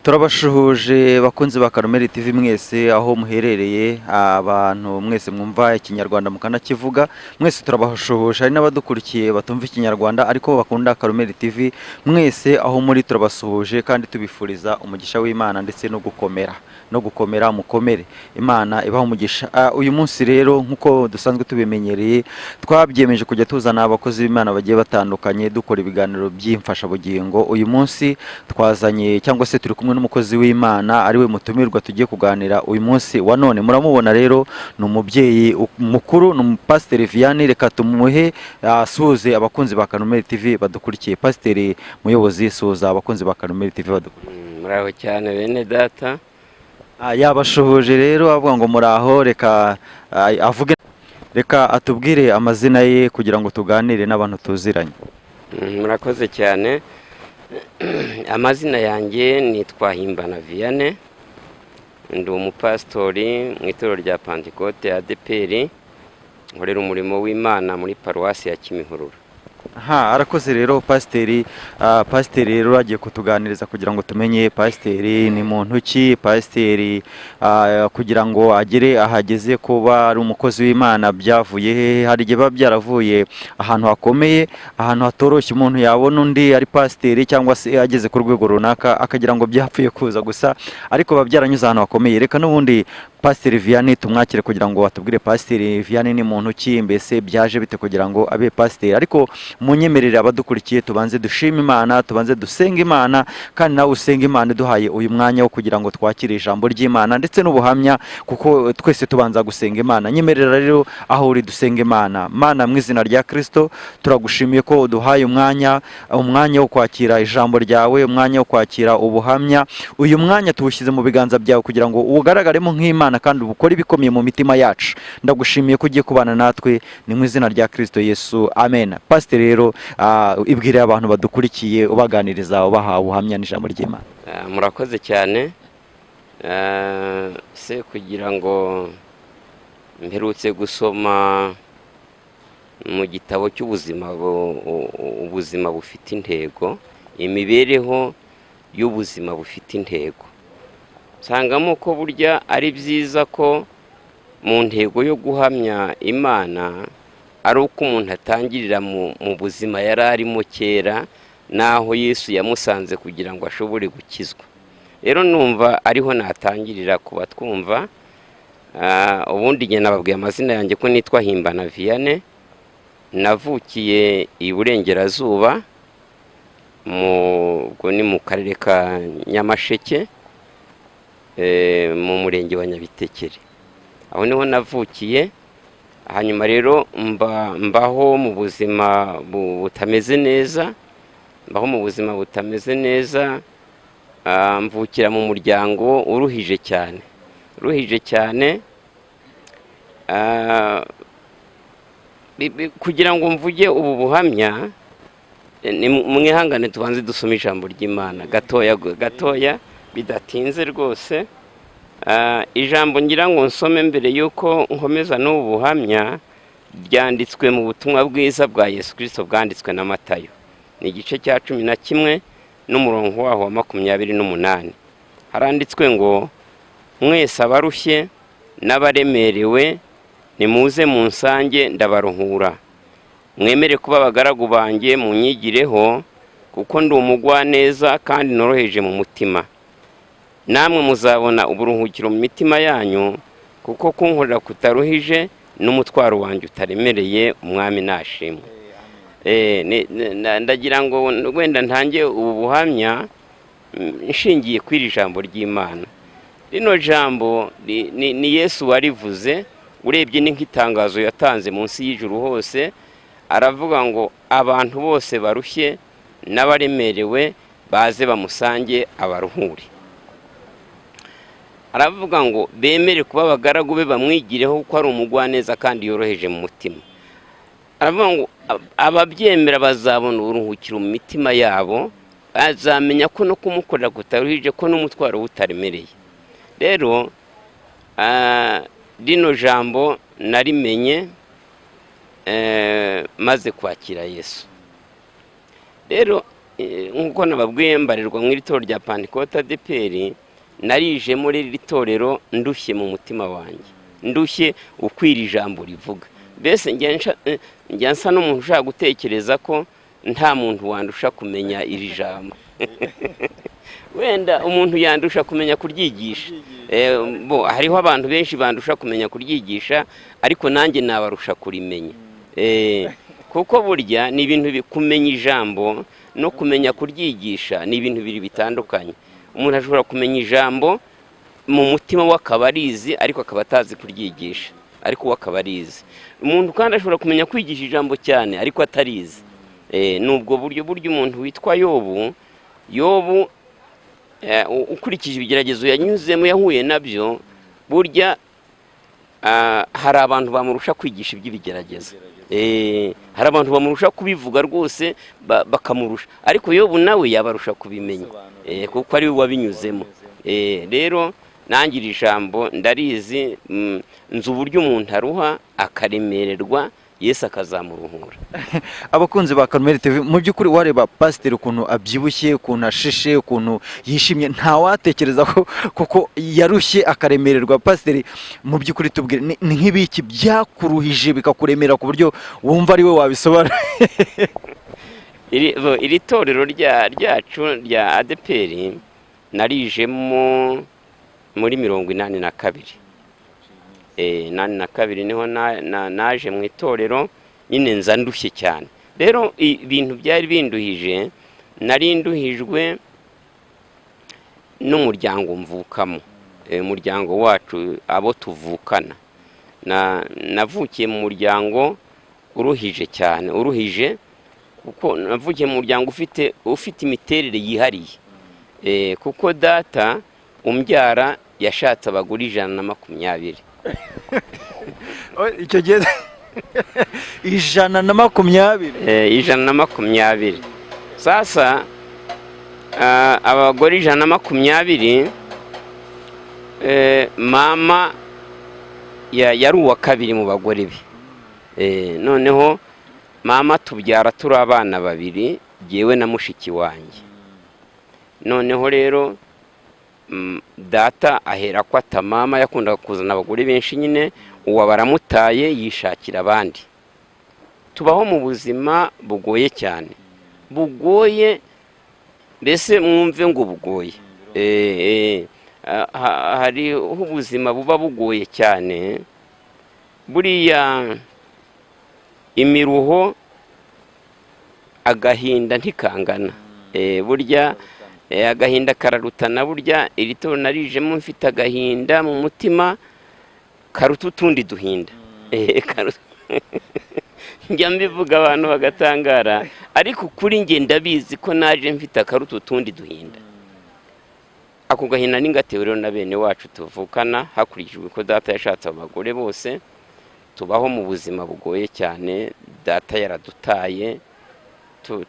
Turabashuhuje bakunzi ba Karumeli TV mwese aho muherereye, abantu mwese mwumva Ikinyarwanda mukanakivuga, mwese turabashuhuje. Hari n'abadukurikiye batumva Ikinyarwanda ariko bakunda Karumeli TV, mwese aho muri turabasuhuje kandi tubifuriza umugisha w'Imana ndetse no gukomera. Mukomere, Imana ibaha umugisha. Uyu munsi rero, nk'uko dusanzwe tubimenyereye, twabyemeje kujya tuzana abakozi b'Imana bagiye batandukanye, dukora ibiganiro by'imfashabugingo. Uyu munsi twazanye cyangwa se turi kumwe n'umukozi w'Imana, ariwe mutumirwa tugiye kuganira uyu munsi wa none. Muramubona rero, ni umubyeyi mukuru, ni umupasiteri Vianney. Reka tumuhe asuhuze abakunzi ba Karumeli TV badukurikiye. Pasiteri muyobozi, suhuza abakunzi ba Karumeli TV badukurikiye. Muraho cyane bene data. Yabashuhuje rero avuga ngo muraho. Reka avuge, reka atubwire amazina ye kugira ngo tuganire n'abantu tuziranye. Murakoze cyane. Amazina yanjye nitwa Himbana Vianney, ndi umupasitori mu itorero rya Pantekote ADEPR, nkorera umurimo w'Imana muri paruwasi ya Kimihurura. Aha arakoze rero pasiteri. Pasiteri rero agiye kutuganiriza kugira ngo tumenye pasiteri ni muntu ki, pasiteri kugira ngo agere ahageze kuba ari umukozi w'Imana byavuye hehe? Hari igihe biba byaravuye ahantu hakomeye, ahantu hatoroshye. Umuntu yabona undi ari pasiteri cyangwa se ageze ku rwego runaka akagira ngo byapfuye kuza gusa, ariko biba byaranyuze ahantu hakomeye. Reka n'ubundi Pasiteri Vianney tumwakire kugira ngo atubwire Pasiteri Vianney ni muntu ki, mbese byaje bite kugira ngo abe pasiteri. Ariko munyemerere, abadukurikiye, tubanze dushime Imana, tubanze dusenge Imana, kandi nawe usenge Imana iduhaye uyu mwanya wo kugira ngo twakire ijambo ry'Imana ndetse n'ubuhamya, kuko twese tubanza gusenga Imana. Nyemerera rero aho uri dusenga Imana. Mana, mu izina rya Kristo, turagushimiye ko uduhaye umwanya, umwanya wo kwakira ijambo ryawe, umwanya wo kwakira ubuhamya. Uyu mwanya tuwushyize mu biganza byawe kugira ngo uwugaragaremo nk'Imana kandi ubukore ibikomeye mu mitima yacu. Ndagushimiye ko ugiye kubana natwe. Ni mu izina rya Kristo Yesu, amen. Pasiteri rero, ibwire abantu badukurikiye, ubaganiriza, ubaha ubuhamya n'ijambo ry'Imana. Murakoze cyane. Se kugira ngo mperutse gusoma mu gitabo cy'ubuzima, ubuzima bufite intego, imibereho y'ubuzima bufite intego, nsangamo ko burya ari byiza ko mu ntego yo guhamya Imana ari uko umuntu atangirira mu buzima yari arimo kera n'aho Yesu yamusanze kugira ngo ashobore gukizwa. Rero numva ariho natangirira kuba twumva. Ubundi njye nababwiye amazina yanjye ko nitwa Himbana Vianney. Navukiye iburengerazuba, mu ubwo ni mu karere ka Nyamasheke, mu murenge wa Nyabitekeri, aho niho navukiye. Hanyuma rero mba mbaho mu buzima butameze neza, mbaho mu buzima butameze neza. Mvukira mu muryango uruhije cyane, uruhije cyane. Kugira ngo mvuge ubu buhamya, ni mwihangane tubanze dusome ijambo ry'Imana gatoya gatoya, bidatinze rwose. Ijambo ngira ngo nsome mbere y'uko nkomeza n'ubu buhamya ryanditswe mu butumwa bwiza bwa Yesu Kirisito bwanditswe na Matayo, ni igice cya 11 n'umurongo waho wa 28. Haranditswe ngo: "Mwese abarushye n'abaremerewe, nimuze munsange, ndabaruhura. Mwemere kuba abagaragu banjye, munyigireho, kuko ndi umugwaneza kandi noroheje mu mutima, namwe muzabona uburuhukiro mu mitima yanyu, kuko kunkorera kutaruhije n'umutwaro wanjye utaremereye." Umwami nashimwe. Ndagira ngo wenda ntange ubu buhamya nshingiye kuri iri jambo ry'Imana. Rino jambo ni Yesu warivuze. Urebye ni nk'itangazo yatanze munsi y'ijuru hose. Aravuga ngo abantu bose barushye n'abaremerewe baze bamusange abaruhure. Aravuga ngo bemere kuba abagaragu be, bamwigireho, kuko ari umugwaneza kandi yoroheje mu mutima. Aravuga ngo ababyemera bazabona uburuhukiro mu mitima yabo, bazamenya ko no kumukorera kutaruhije, ko n'umutwaro we utaremereye. Rero rino jambo narimenye maze kwakira Yesu. Rero Nk'uko nababwiye, mbarirwa mu iri torero rya Pantekote ADEPR. Narije muri iri torero ndushye mu mutima wanjye, ndushye uko iri jambo rivuga. Mbese njya nsa n'umuntu ushaka gutekereza ko nta muntu wandusha kumenya iri jambo. Wenda umuntu yandusha kumenya kuryigisha. Bo hariho abantu benshi bandusha kumenya kuryigisha, ariko nanjye nabarusha kurimenya. Kuko burya ni ibintu kumenya ijambo no kumenya kuryigisha ni ibintu bibiri bitandukanye. Umuntu ashobora kumenya ijambo mu mutima we akaba arizi, ariko akaba atazi kuryigisha, ariko we akaba arizi. Umuntu kandi ashobora kumenya kwigisha ijambo cyane ariko atarizi. Ni ubwo buryo. Burya umuntu witwa Yobu, Yobu ukurikije ibigeragezo yanyuzemo, yahuye nabyo, burya hari abantu bamurusha kwigisha iby'ibigeragezo. Hari abantu bamurusha kubivuga rwose, bakamurusha, ariko Yobu nawe yabarusha kubimenya, kuko ari we wabinyuzemo. Rero nanjye iri jambo ndarizi, nzi uburyo umuntu aruha akaremererwa, Yesu akazamuruhura. Abakunzi ba Karumeli TV, mu by'ukuri wareba pasiteri ukuntu abyibushye, ukuntu ashishe, ukuntu yishimye, ntawatekereza ko koko yarushye akaremererwa. Pasiteri, mu by'ukuri tubwire, ni nk'ibiki byakuruhije bikakuremera ku buryo wumva ari we wabisobanura? Iri torero ryacu rya ADEPR narijemo muri 82. 82 niho naje mu itorero nyine, nza ndushye cyane. Rero ibintu byari binduhije, nari nduhijwe n'umuryango mvukamo, umuryango wacu, abo tuvukana. Navukiye mu muryango uruhije cyane, uruhije kuko navukiye mu muryango ufite imiterere yihariye. Kuko data umbyara yashatse abagore 120. Icyo gihe 120? 120. Sasa abagore 120, mama yari uwa kabiri mu bagore be. Noneho mama tubyara turi abana babiri, jyewe na mushiki wanjye. Noneho rero data ahera ko ata mama yakundaga kuzana abagore benshi nyine, uwo baramutaye yishakira abandi. Tubaho mu buzima bugoye cyane, bugoye mbese, mwumve ngo bugoye. Hariho ubuzima buba bugoye cyane. Buriya imiruho, agahinda ntikangana. Burya agahinda kararutana. Burya iri torero narijemo mfite agahinda mu mutima karuta utundi duhinda. Njya mbivuga abantu bagatangara, ariko kuri njye ndabizi ko naje mfite akaruta utundi duhinda. Ako gahinda ningatewe rero na bene wacu tuvukana, hakurikijwe ko data yashatse abagore bose. Tubaho mu buzima bugoye cyane, data yaradutaye,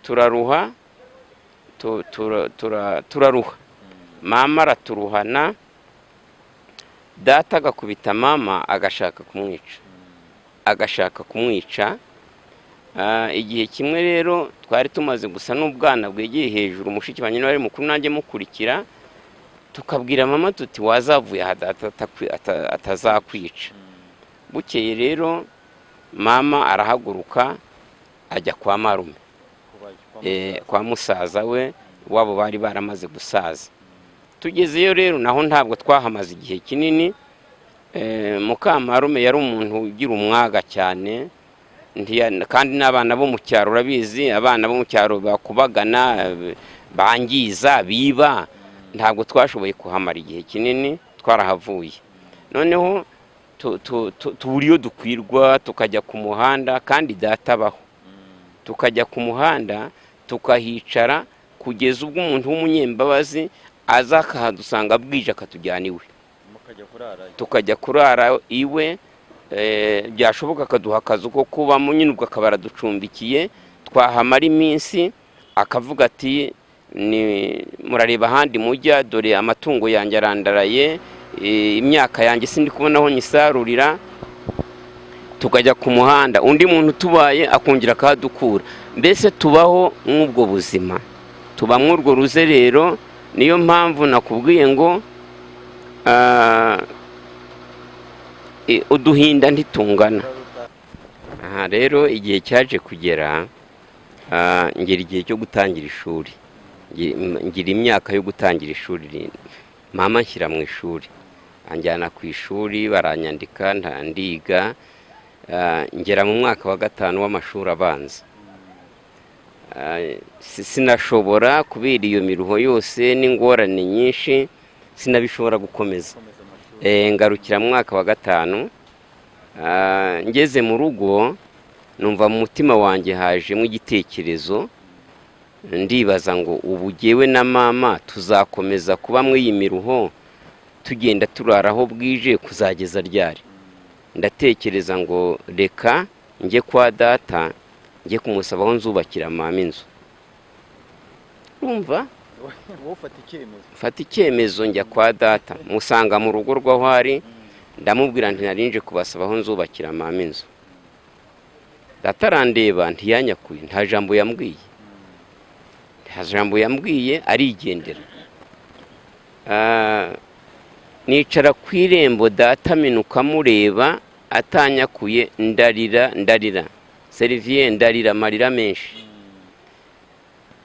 turaruha, turaruha. Mama araturuhana, data agakubita mama, agashaka kumwica, agashaka kumwica. Igihe kimwe rero twari tumaze gusa n'ubwana bwegeye hejuru, mushiki wanjye niwe wari mukuru, nanjye mukurikira, tukabwira mama tuti: "Wazavuye aha data atazakwica." Bukeye rero mama arahaguruka ajya kwa marume, kwa musaza we, iwabo bari baramaze gusaza. Tugezeyo rero naho ntabwo twahamaze igihe kinini. Mukamarume yari umuntu ugira umwaga cyane, kandi n'abana bo mu cyaro urabizi, abana bo mu cyaro bakubagana, bangiza, biba. Ntabwo twashoboye kuhamara igihe kinini, twarahavuye. Noneho tubura iyo dukwirwa, tukajya ku muhanda, kandi data abaho. Tukajya ku muhanda tukahicara kugeza ubwo umuntu w'umunyembabazi aza akahadusanga bwije, akatujyana iwe, tukajya kurara iwe. Byashoboka akaduha akazu ko kubamo nyine, ubwo akaba araducumbikiye. Twahamara iminsi akavuga ati: "Ni murareba ahandi mujya, dore amatungo yanjye arandaraye, imyaka yanjye sindi kubona aho nyisarurira." Tukajya ku muhanda, undi muntu tubaye akongera akahadukura. Mbese tubaho nk'ubwo buzima. Tubamwo urwo ruzerero. Niyo mpamvu nakubwiye ngo uduhinda ntitungana. Aha rero igihe cyaje kugera, ngera igihe cyo gutangira ishuri. Ngira imyaka yo gutangira ishuri, mama anshyira mu ishuri, anjyana ku ishuri, baranyandika, ndiga, ngera mu mwaka wa 5 w'amashuri abanza. Sinashobora kubera iyo miruho yose n'ingorane nyinshi, sinabishobora gukomeza. Ngarukira mu mwaka wa 5. Ngeze mu rugo numva mu mutima wanjye hajemo igitekerezo, ndibaza ngo ubu jyewe na mama tuzakomeza kuba muri iyi miruho tugenda turara aho bwije kuzageza ryari? Ndatekereza ngo reka njye kwa data, njye kumusaba aho nzubakira mama inzu. Urumva? Mfata icyemezo njya kwa data, musanga mu rugo rw'aho ari, ndamubwira nti narinje kubasaba aho nzubakira mama inzu. Data arandeba ntiyanyakuye, nta jambo yambwiye, nta jambo yambwiye, arigendera. Nicara ku irembo, data aminuka amureba atanyakuye, ndarira, ndarira Seriviye, ndarira amarira menshi.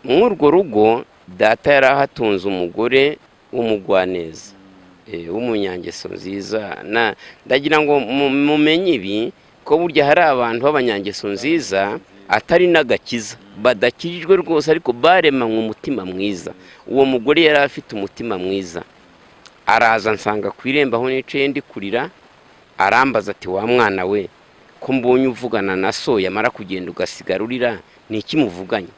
Muri urwo rugo data yari ahatunze umugore w'umugwaneza, w'umunyangeso nziza. Ndagira ngo mumenye ibi, ko burya hari abantu b'abanyangeso nziza atari n'agakiza, badakijijwe rwose, ariko baremanywe umutima mwiza. Uwo mugore yari afite umutima mwiza. Araza ansanga ku irembo aho nicaye ndi kurira, arambaza ati wa mwana we, ko mbonye uvugana na so yamara kugenda ugasigara urira, ni iki muvuganye?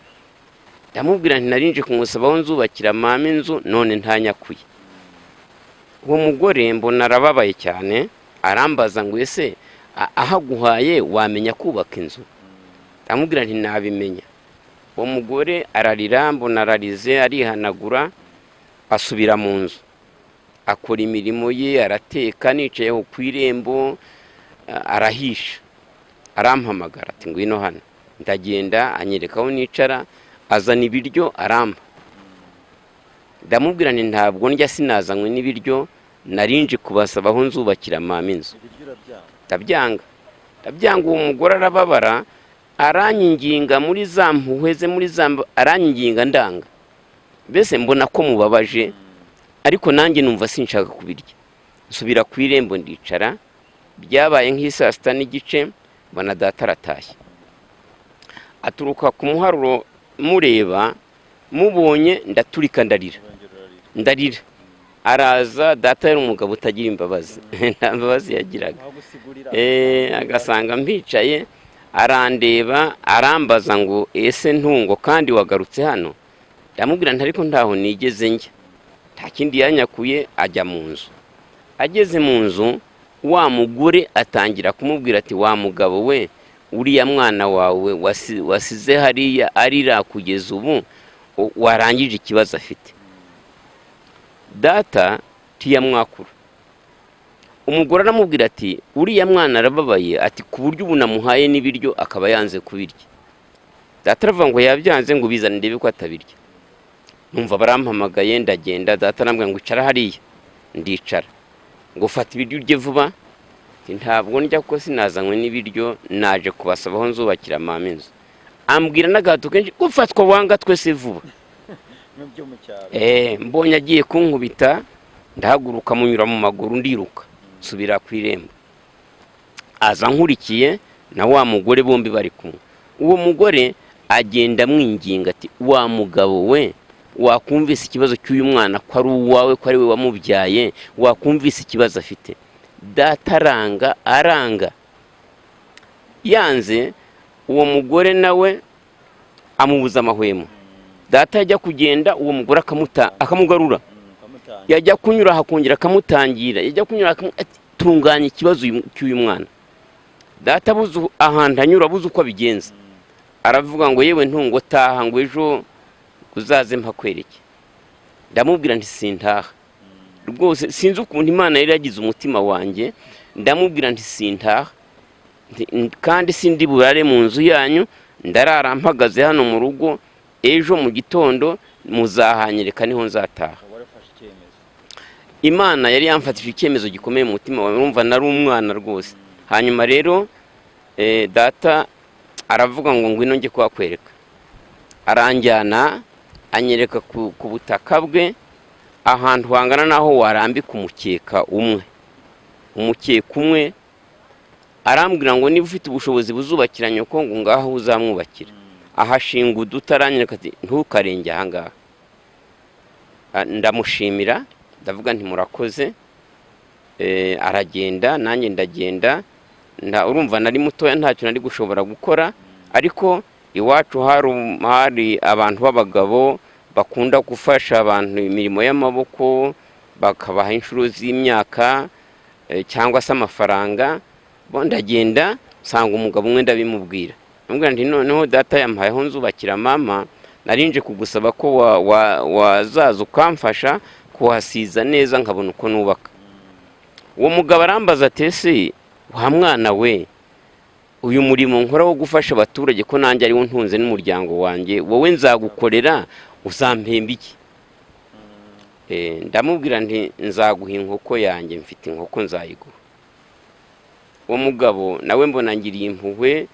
Ndamubwira nti narinje kumusaba aho nzubakira mama inzu none ntanyakuye. Uwo mugore mbona arababaye cyane, arambaza ngo ese ahaguhaye wamenya kubaka inzu? Ndamubwira nti nabimenya. Uwo mugore ararira, mbona ararize, arihanagura, asubira mu nzu, akora imirimo ye, arateka. Nicaye aho ku irembo, arahisha, arampamagara ati ngwino hano. Ndagenda, anyereka aho nicara, azana ibiryo arampa. Ndamubwira nti ntabwo ndya, sinazanywe n'ibiryo, narinje kubasaba aho nzubakira mama inzu. Ndabyanga, ndabyanga. Uwo mugore arababara, aranyinginga muri za mpuhwe ze, muri za aranyinginga, ndanga. Mbese mbona ko mubabaje, ariko nanjye numva sinshaka kubirya. Nsubira ku irembo ndicara. Byabaye nk'isaa 6:30, mbona data aratashye, aturuka ku muharuro. Mureba, mubonye ndaturika ndarira, ndarira. Araza, data yari umugabo utagira imbabazi, nta mbabazi yagiraga. Agasanga mpicaye, arandeba, arambaza ngo ese Ntungo kandi wagarutse hano? Ndamubwira nti ariko ntaho nigeze njya. Nta kindi yanyakuye, ajya mu nzu. Ageze mu nzu, wa mugore atangira kumubwira ati wa mugabo we, uriya mwana wawe wasize hariya arira kugeza ubu, warangije ikibazo afite? Data ntiyamwakura. Umugore aramubwira ati uriya mwana arababaye, ati ku buryo ubu namuhaye n'ibiryo akaba yanze kubirya. Data aravuga ngo yabyanze, ngo bizane ndebe ko atabirya. Numva barampamagaye, ndagenda. Data arambwira ngo icara hariya, ndicara. Ngo fata ibiryo urye vuba. Ntabwo ndya kuko sinazanywe n'ibiryo, naje kubasaba aho nzubakira mama inzu. Ambwira n'agahato kenshi, gufatwa wanga twese vuba. Mbonye agiye kunkubita, ndahaguruka munyura mu maguru, ndiruka nsubira ku irembo. Aza nkurikiye na wa mugore, bombi bari kumwe. Uwo mugore agenda amwinginga ati wa mugabo we, wakumvise ikibazo cy'uyu mwana ko ari uwawe, ko ari we wamubyaye, wakumvise ikibazo afite? Data aranga, aranga, yanze. Uwo mugore nawe amubuza amahwemo. Data yajya kugenda, uwo mugore akamugarura, yajya kunyura akongera akamutangira, yajya kunyura, tunganya ikibazo cy'uyu mwana. Data abuze ahantu anyura, abuze uko abigenza, aravuga ngo yewe Ntungo, taha, ngo ejo uzaze mpakwereke. Ndamubwira nti sintaha rwose. Sinzi ukuntu Imana yari yagize umutima wanjye. Ndamubwira nti sintaha kandi sindi burare mu nzu yanyu, ndarara mpagaze hano mu rugo. Ejo mu gitondo Muzahanyereka, niho nzataha. Imana yari yamfatije icyemezo gikomeye mu mutima wawe. Urumva nari umwana rwose. Hanyuma rero data aravuga ngo ngwino njye kuhakwereka. Aranjyana, anyereka ku butaka bwe, ahantu hangana n'aho warambika umukeka umwe, umukeka umwe. Arambwira ngo niba ufite ubushobozi buzubakira nyoko, ngo ngaho uzamwubakira. Ahashinga uduti, aranyereka ati ntukarenge ahangaha. Ndamushimira, ndavuga nti murakoze. Aragenda, nanjye ndagenda. Urumva nari mutoya, ntacyo nari gushobora gukora, ariko iwacu hari abantu b'abagabo bakunda gufasha abantu imirimo y'amaboko, bakabaha inshuro z'imyaka cyangwa se amafaranga. Bo ndagenda nsanga umugabo umwe, ndabimubwira, ndamubwira nti noneho data yampaye aho nzubakira mama, narinje kugusaba ko wazaza ukamfasha kuhasiza neza, nkabona uko nubaka. Uwo mugabo arambaza ati ese wa mwana we, uyu murimo nkora wo gufasha abaturage, ko nanjye ariwo ntunze n'umuryango wanjye, wowe nzagukorera uzampemba iki? Ndamubwira nti nzaguha inkoko yanjye, mfite inkoko, nzayiguha. Uwo mugabo nawe mbona ngiriye impuhwe,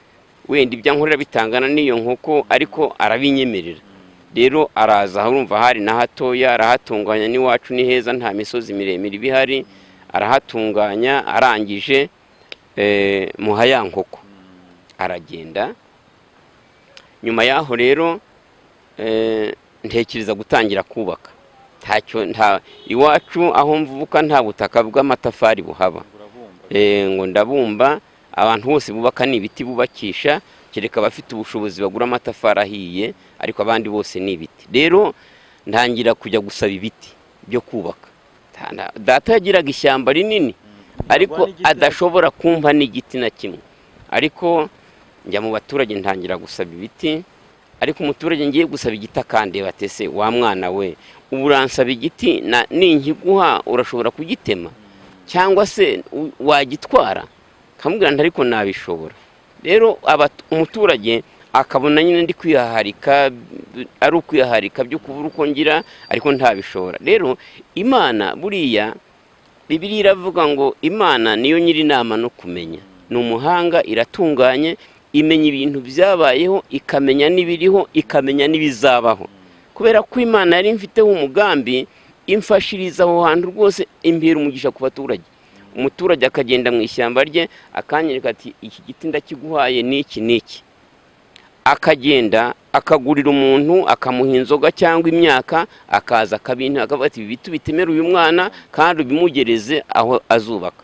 wenda ibyo ankorera bitangana n'iyo nkoko, ariko arabinyemerera. Rero araza, urumva hari na hatoya, arahatunganya. N'iwacu ni heza, nta misozi miremire iba ihari. Arahatunganya, arangije muha ya nkoko, aragenda. Nyuma yaho rero ntekereza gutangira kubaka. Ntacyo, nta iwacu aho mvuka nta butaka bw'amatafari buhaba. Ngo ndabumba. Abantu bose bubaka ni ibiti bubakisha, kereka abafite ubushobozi bagura amatafari ahiye, ariko abandi bose ni ibiti. Rero ntangira kujya gusaba ibiti byo kubaka. Data yagiraga ishyamba rinini, ariko adashobora kumpa n'igiti na kimwe. Ariko njya mu baturage, ntangira gusaba ibiti, ariko umuturage ngiye gusaba igiti akandeba ati ese wa mwana we, ubu uransaba igiti, ninkiguha urashobora kugitema cyangwa se wagitwara? Nkamubwira nti ariko nabishobora. Rero umuturage akabona nyine ndi kwihaharika, ari ukwihaharika byo kubura uko ngira, ariko ntabishobora. Rero Imana, buriya Bibiliya iravuga ngo Imana niyo nyiri inama no kumenya, ni umuhanga, iratunganye, imenya ibintu byabayeho, ikamenya n'ibiriho, ikamenya n'ibizabaho. Kubera ko Imana yari imfiteho umugambi, imfashiriza aho hantu rwose, impera umugisha ku baturage. Umuturage akagenda mu ishyamba rye, akanyereka ati iki giti ndakiguhaye, n'iki n'iki. Akagenda akagurira umuntu, akamuha inzoga cyangwa imyaka, akaza akabintu, akavuga ati ibi biti bitemere uyu mwana kandi ubimugereze aho azubaka.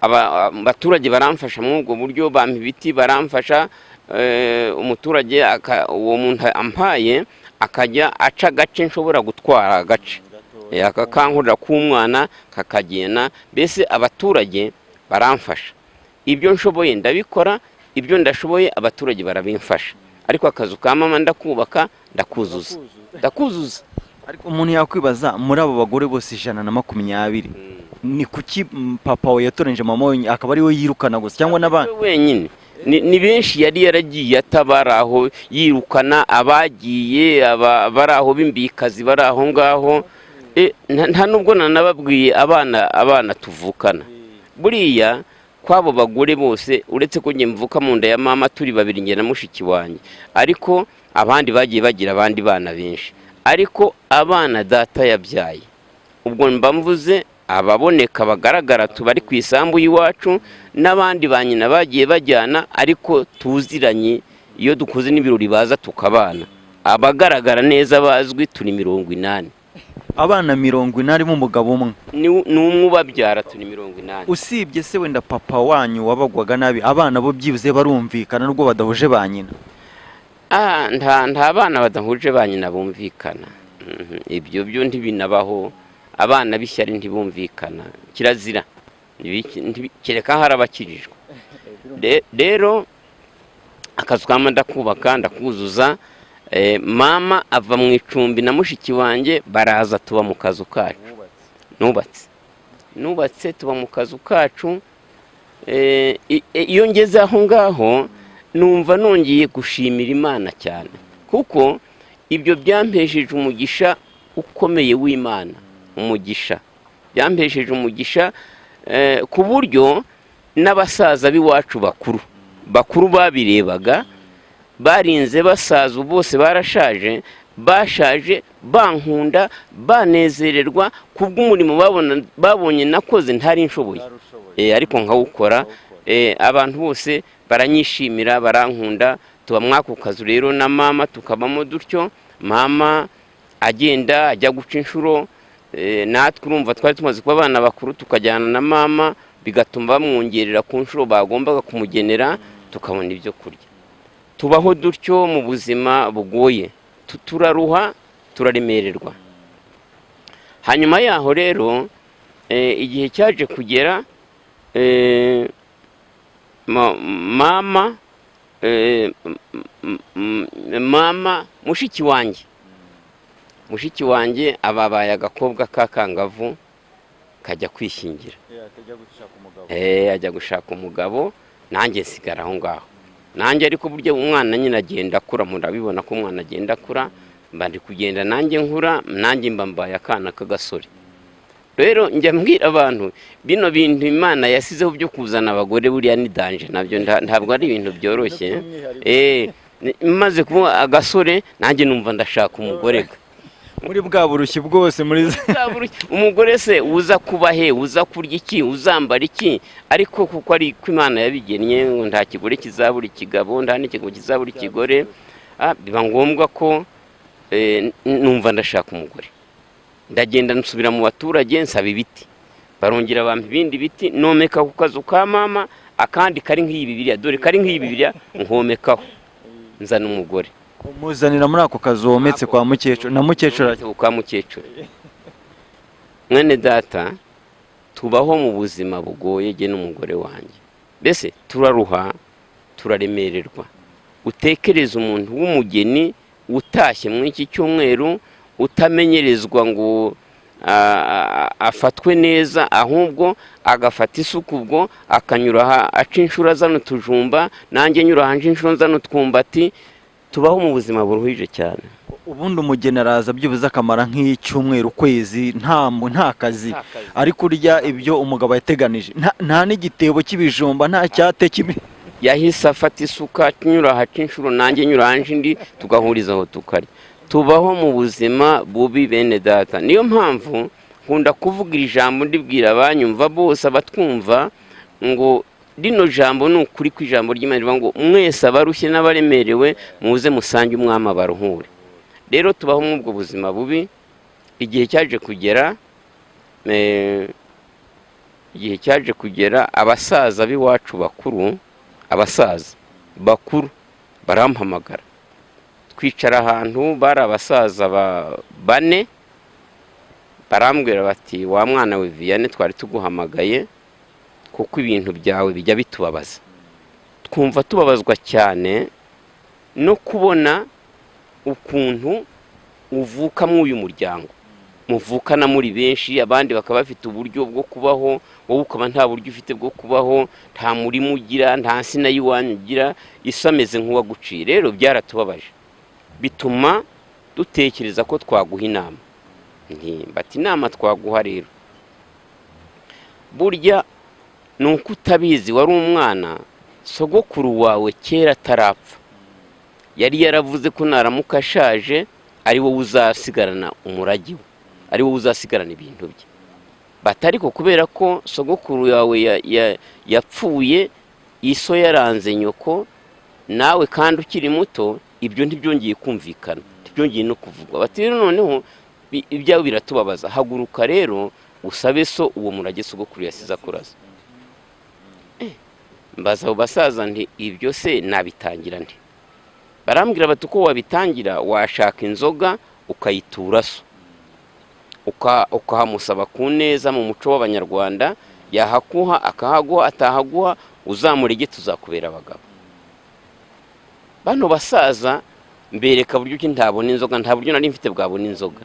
Abaturage baramfasha muri ubwo buryo, bampa ibiti, baramfasha. Umuturage uwo muntu ampaye akajya aca agace nshobora gutwara, agace akakankurira k'umwana kakagenda. Mbese abaturage baramfasha, ibyo nshoboye ndabikora, ibyo ndashoboye abaturage barabimfasha, ariko akazu ka mama ndakubaka, ndakuzuza, ndakuzuza. Ariko umuntu yakwibaza, muri abo bagore bose 120, ni kuki papa we yatoranyije mama we akaba ari we yirukana gusa, cyangwa n'abandi? We wenyine? Ni benshi yari yaragiye atabara aho, yirukana abagiye bari aho b'imbikazi, bari aho ngaho. Nta nubwo nanababwiye abana tuvukana buriya kw'abo bagore bose, uretse ko njye mvuka mu nda ya mama turi babiri, njye na mushiki wanjye, ariko abandi bagiye bagira abandi bana benshi. Ariko abana data yabyaye, ubwo mba mvuze ababoneka bagaragara tubari ku isambu y'iwacu, n'abandi ba nyina bagiye bajyana ariko tuziranye, iyo dukoze n'ibirori baza tukabana, abagaragara neza bazwi turi 80. Abana 80 b'umugabo umwe? Ni umwe ubabyara, turi 80. Usibye se wenda papa wanyu wabagwaga nabi, abana bo byibuze barumvikana nubwo badahuje ba nyina? Nta bana badahuje ba nyina bumvikana. Ibyo byo ntibinabaho. Abana b'ishyari ntibumvikana, kirazira. Kereka hari abakirijwe. Rero akazu ka mama ndakubaka, ndakuzuza. Mama ava mu icumbi na mushiki wanjye, baraza tuba mu kazu kacu nubatse, tuba mu kazu kacu. Iyo ngeze aho ngaho numva nongeye gushimira Imana cyane, kuko Ibyo byampesheje umugisha ukomeye w'Imana, umugisha byampesheje umugisha ku buryo n'abasaza b'iwacu bakuru bakuru babirebaga, barinze basaza, ubu bose barashaje, bashaje bankunda, banezererwa kubw'umurimo babonye nakoze ntari nshoboye, ariko nkawukora. Abantu bose baranyishimira, barankunda. Tuba mw'ako kazu rero na mama, tukabamo dutyo. Mama agenda ajya guca inshuro, natwe urumva twari tumaze kuba abana bakuru, tukajyana na mama, bigatuma bamwongerera ku nshuro bagombaga kumugenera, tukabona ibyo kurya. Tubaho dutyo mu buzima bugoye, turaruha, turaremererwa. Hanyuma yaho rero, igihe cyaje kugera, mama mama mushiki wanjye ababaye agakobwa k'akangavu kajya kwishyingira, ajya gushaka umugabo, nanjye nsigara aho ngaho nanjye. Ariko burya umwana nyine agenda akura, murabibona ko umwana agenda akura, mba ndi kugenda nanjye nkura, nanjye mba mbaye akana k'agasore. Rero njya mbwira abantu, bino bintu Imana yasizeho byo kuzana abagore buriya ni danger nabyo, ntabwo ari ibintu byoroshye. Maze kuba agasore nanjye numva ndashaka umugore ga. Muri bwa burushyi bwose muri Umugore se uza kuba he? Uza kurya iki? Uzambara iki? Ariko kuko ari ko Imana yabigennye, ngo nta kigore kizabura ikigabo, nta n'ikigabo kizabura ikigore, biba ngombwa ko numva ndashaka umugore. Ndagenda nsubira mu baturage, nsaba ibiti, barongera bampa ibindi biti, nomeka ku kazu ka mama akandi kari nk'iyi Bibiliya, dore kari nk'iyi Bibiliya, nkomekaho, nzana umugore. Umuzanira muri ako kazu wometse kwa mukecuru, na mukecuru? Nometse kwa mukecuru. Mwene data, tubaho mu buzima bugoye jye n'umugore wanjye, mbese turaruha, turaremererwa. Utekereze umuntu w'umugeni utashye muri iki cyumweru, utamenyerezwa ngo afatwe neza, ahubwo agafata isuku, ubwo akanyura aha aca inshuro azana utujumba, nanjye nyura aha nca inshuro nzana utwumbati. Tubaho mu buzima buruhije cyane. Ubundi umugeni araza byibuze akamara nk'icyumweru, ukwezi, nta kazi, Nta kazi. ari kurya ibyo umugabo yateganije, nta n'igitebo cy'ibijumba, nta cyate cy'ibi. Yahise afata isuka, nyura aha aca inshuro, nanjye nyura aha nca indi, tugahuriza aho tukarya. Tubaho mu buzima bubi, bene data. Niyo mpamvu nkunda kuvuga iri jambo, ndibwira abanyumva bose, abatwumva, ngo rino jambo ni ukuri kw'ijambo ry'Imana rivuga ngo mwese abarushye n'abaremerewe muze musange umwami abaruhure. Rero tubaho muri ubwo buzima bubi. Igihe cyaje kugera, abasaza b'iwacu bakuru, abasaza bakuru barampamagara, twicara ahantu, bari abasaza bane, barambwira bati: "Wa mwana we Vianney, twari tuguhamagaye kuko ibintu byawe bijya bitubabaza, twumva tubabazwa cyane no kubona ukuntu uvuka muri uyu muryango muvukana muri benshi, abandi bakaba bafite uburyo bwo kubaho, wowe ukaba nta buryo ufite bwo kubaho, nta murima ugira, nta nsina y'iwanyu ugira, isi ameze nk'uwaguciye. Rero byaratubabaje, bituma dutekereza ko twaguha inama." Nti bati: "Inama twaguha rero burya ni uko utabizi, wari umwana. Sogokuru wawe kera atarapfa yari yaravuze ko naramuka ashaje ari wowe uzasigarana umurage we, ari wowe uzasigarana ibintu bye. Bati ariko kubera ko sogokuru yawe yapfuye iso yaranze nyoko, nawe kandi ukiri muto, ibyo ntibyongeye kumvikana, ntibyongeye no kuvugwa. Bati rero noneho ibyawe biratubabaza. Haguruka rero usabe so uwo murage sogokuru yasize akuraze." Mbaza abo basaza nti: "Ibyo se nabitangira nti?" Barambwira bati: "Uko wabitangira, washaka inzoga ukayitura so, ukahamusaba ku neza mu muco w'Abanyarwanda, yahakuha akahaguha, atahaguha uzamurege, tuzakubera abagabo." Bano basaza mbereka buryo ki ntabona inzoga, nta buryo nari mfite bwabona inzoga.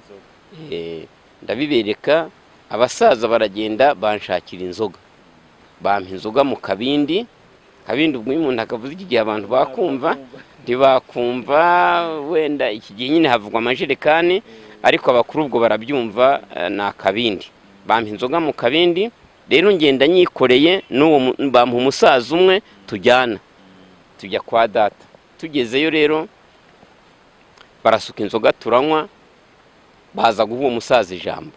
Ndabibereka, abasaza baragenda banshakira inzoga, bampa inzoga mu kabindi. Kabindi ubwo iyo umuntu akavuze iki gihe abantu bakumva. Ntibakumva wenda iki gihe nyine havugwa amajerekani, ariko abakuru ubwo barabyumva, ni akabindi. Bampa inzoga mu kabindi, rero ngenda nyikoreye n'uwo bampa umusaza umwe tujyana, tujya kwa data. Tugezeyo rero barasuka inzoga turanywa, baza guha uwo musaza ijambo.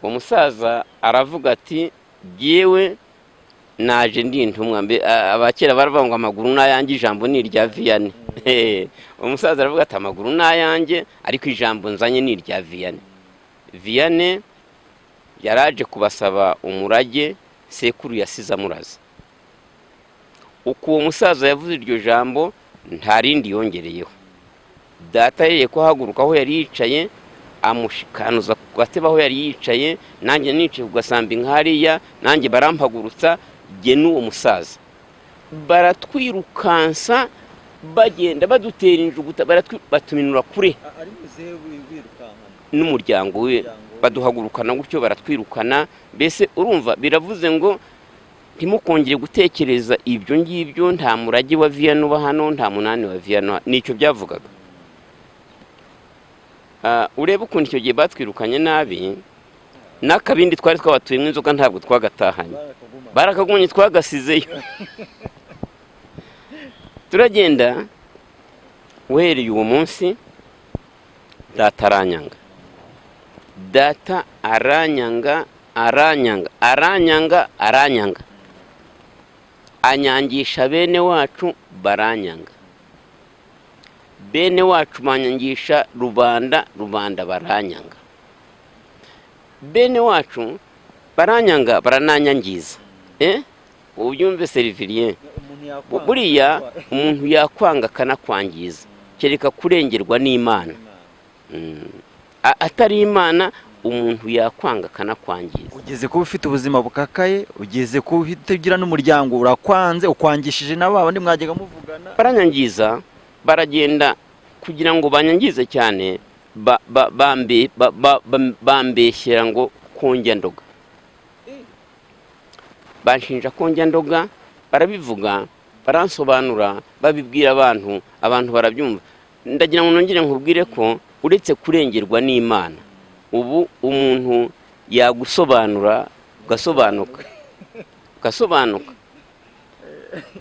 Uwo musaza aravuga ati: "Jyewe naje ndi intumwa." Abakera baravuga ngo amaguru ni ayanjye, ijambo ni irya Viyane. Uwo musaza aravuga ati: "Amaguru ni ayanjye, ariko ijambo nzanye ni irya Viyane." Viyane yaraje kubasaba umurage sekuru yasize amuraze. Uko uwo musaza yavuze iryo jambo, nta rindi yongereyeho. Data yeye kuhaguruka aho yari yicaye, amushikanuza ku gatebe aho yari yicaye, nanjye nicaye ku gasambi nk'hariya, nanjye barampagurutsa, jye n'uwo musaza baratwirukansa, bagenda badutera injuguta, batuminura kure Ari muzehe wirukankana n'umuryango we, baduhagurukana gutyo, baratwirukana. Mbese urumva biravuze ngo ntimukongere gutekereza ibyo ngibyo, nta murage wa Viyane uba hano, nta munani wa Viyane, nicyo byavugaga. Urebe ukuntu icyo gihe batwirukanye nabi, n'akabindi twari twabatuyemo inzoga ntabwo twagatahanye, barakagumye, twagasizeyo. Turagenda. Uhereye uwo munsi data aranyanga, data aranyanga, aranyanga, aranyanga, aranyanga, anyangisha bene wacu, baranyanga, bene wacu banyangisha rubanda, rubanda baranyanga, bene wacu baranyanga, barananyangiza. Ubyumve Seriviriye, buriya umuntu yakwanga akanakwangiza, kereka kurengerwa n'Imana. Atari Imana, umuntu yakwanga akanakwangiza. Ugeze kuba ufite ubuzima bukakaye, ugeze kuba utagira n'umuryango, urakwanze, ukwangishije na ba bandi mwajyaga muvugana. Baranyangiza, baragenda kugira ngo banyangize cyane, bambeshyera ngo konjya ndoga, banshinja konjya ndoga, barabivuga, baransobanura, babibwira abantu, abantu barabyumva. Ndagira ngo nongere nkubwire ko uretse kurengerwa n'Imana, ubu umuntu yagusobanura ugasobanuka, ugasobanuka.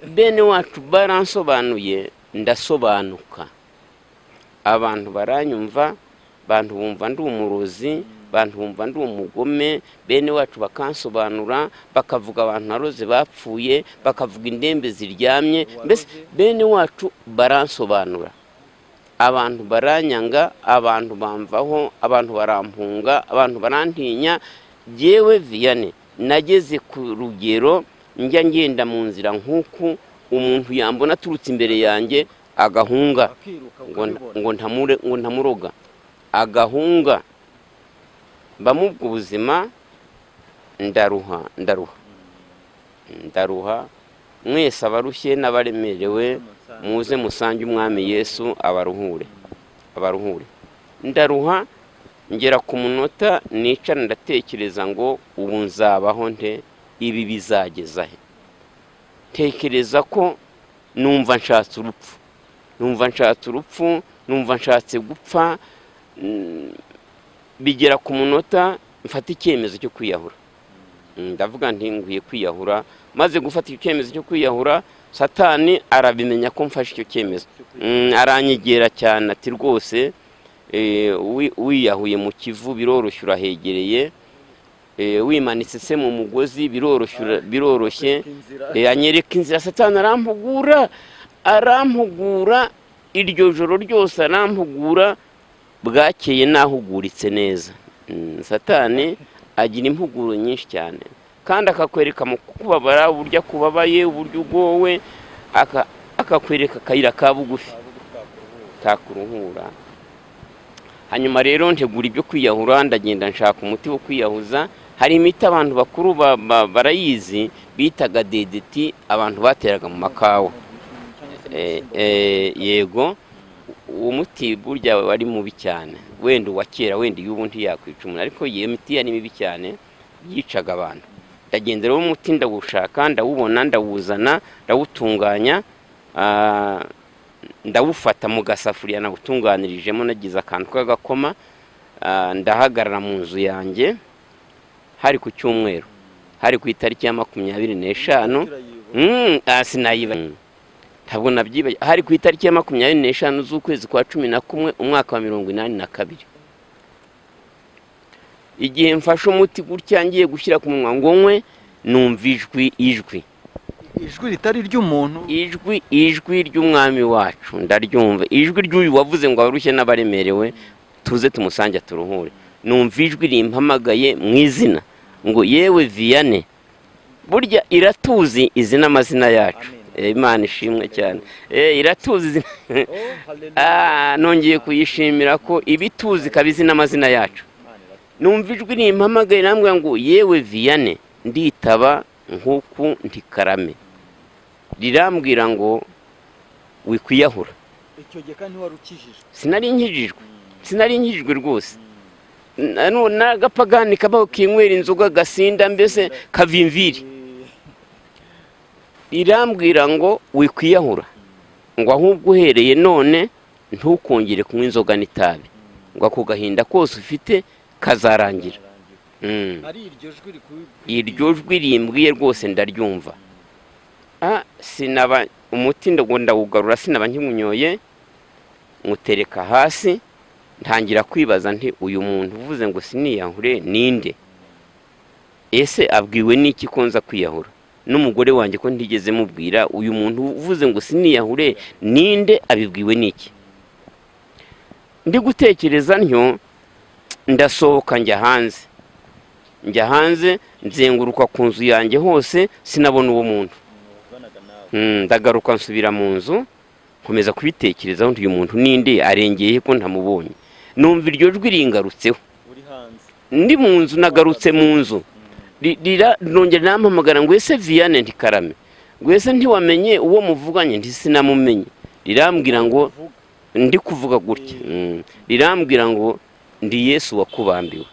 Bene wacu baransobanuye, ndasobanuka, abantu baranyumva, abantu bumva ndi umurozi, abantu bumva ndi umugome. Bene wacu bakansobanura, bakavuga abantu naroze bapfuye, bakavuga indembe ziryamye, mbese bene wacu baransobanura, abantu baranyanga, abantu bamvaho, abantu barampunga, abantu barantinya. Jyewe Viyane nageze ku rugero njya ngenda mu nzira nk'uku, umuntu yambona aturutse imbere yanjye agahunga, ngo ntamuroga, agahunga. Mba mu ubwo buzima, ndaruha, ndaruha, ndaruha. Mwese abarushye n'abaremerewe, muze musange Umwami Yesu abaruhure, abaruhure. Ndaruha, ngera ku munota nicara ndatekereza ngo ubu nzabaho nte, ibi bizageza he? Ntekereza ko numva nshatse urupfu, numva nshatse urupfu, numva nshatse gupfa. Bigera ku munota mfata icyemezo cyo kwiyahura. Ndavuga nti nkwiye kwiyahura. Maze gufata icyo cyemezo cyo kwiyahura, Satani arabimenya ko mfashe icyo cyemezo. Aranyegera cyane ati: "Rwose wiyahuye mu Kivu biroroshye, urahegereye. Wimanitse se mu mugozi biroroshye, biroroshye." Anyereka inzira. Satani arampugura, arampugura iryo joro ryose, arampugura, bwakeye nahuguritse neza. Satani agira impuguro nyinshi cyane, kandi akakwereka mu kubabara uburyo akubabaye, uburyo ugowe, akakwereka akayira ka bugufi kakuruhura. Hanyuma rero ntegura ibyo kwiyahura, ndagenda nshaka umuti wo kwiyahuza. Hari imiti abantu bakuru barayizi, bitaga DDT, abantu bateraga mu makawa. Yego, uwo muti burya wari mubi cyane, wenda uwa kera, wenda iy'ubu ntiyakwica umuntu, ariko iyo miti yari mibi cyane, yicaga abantu. Ndagenda rero umuti ndawushaka, ndawubona, ndawuzana, ndawutunganya. Ndawufata mu gasafuriya nawutunganirijemo, nagize akantu k'agakoma. Ndahagarara mu nzu yanjye. Hari ku cyumweru, hari ku itariki ya 25. Sinayiba, ntabwo nabyibagiwe. Hari ku itariki ya 25 z'ukwezi kwa 11, umwaka wa 82. Igihe mfashe umuti gutya ngiye gushyira ku munwa ngo nywe, numva ijwi, ijwi. Ijwi ritari ry'umuntu? Ijwi ry'umwami wacu. Ndaryumva, ijwi ry'uyu wavuze ngo abarushye n'abaremerewe tuze tumusange turuhure. Numva ijwi rimpamagaye mu izina ngo: "Yewe Vianney." Burya iratuzi, izi n'amazina yacu. Imana ishimwe cyane. Iratuzi nongeye kuyishimira ko ibituzi ikaba izi n'amazina yacu. Numva ijwi rimpamagaye rambwira ngo: "Yewe Vianney." Nditaba nk'uku ntikarame. Rirambwira ngo: "Wikwiyahura." Icyo gihe kandi wari ukijijwe? Sinari nkijijwe, sinari nkijijwe rwose. N'agapagani kabaho kinywera inzoga, gasinda, mbese kavimviri. Rirambwira ngo: "Wikwiyahura," ngo "ahubwo uhereye none ntukongere kunywa inzoga n'itabi," ngo "ako gahinda kose ufite kazarangira." Ari iryo jwi? Iryo jwi rimbwiye rwose ndaryumva. Sinaba umuti ngo ndawugarura, sinaba nkimunyoye, mutereka hasi. Ntangira kwibaza nti: "Uyu muntu uvuze ngo siniyahure ninde? Ese abwiwe n'iki ko nza kwiyahura? N'umugore wanjye ko ntigeze mubwira? Uyu muntu uvuze ngo siniyahure ninde? Abibwiwe n'iki?" Ndi gutekereza ntyo, ndasohoka njya hanze. Njya hanze, nzenguruka ku nzu yanjye hose, sinabona uwo muntu. Ndagaruka nsubira mu nzu, nkomeza kubitekerezaho nti: "Uyu muntu ninde? Arengeye ko ntamubonye?" Numva iryo jwi ringarutseho. Uri hanze? Ndi mu nzu, nagarutse mu nzu. Nongera nampamagara ngo: "Ese Vianney?" Ntikarame. Ngo: "Ese ntiwamenye uwo muvuganye?" Nti: "Sinamumenye." Rirambwira ngo, ndi kuvuga gutya, rirambwira ngo: "Ndi Yesu wakubambiwe."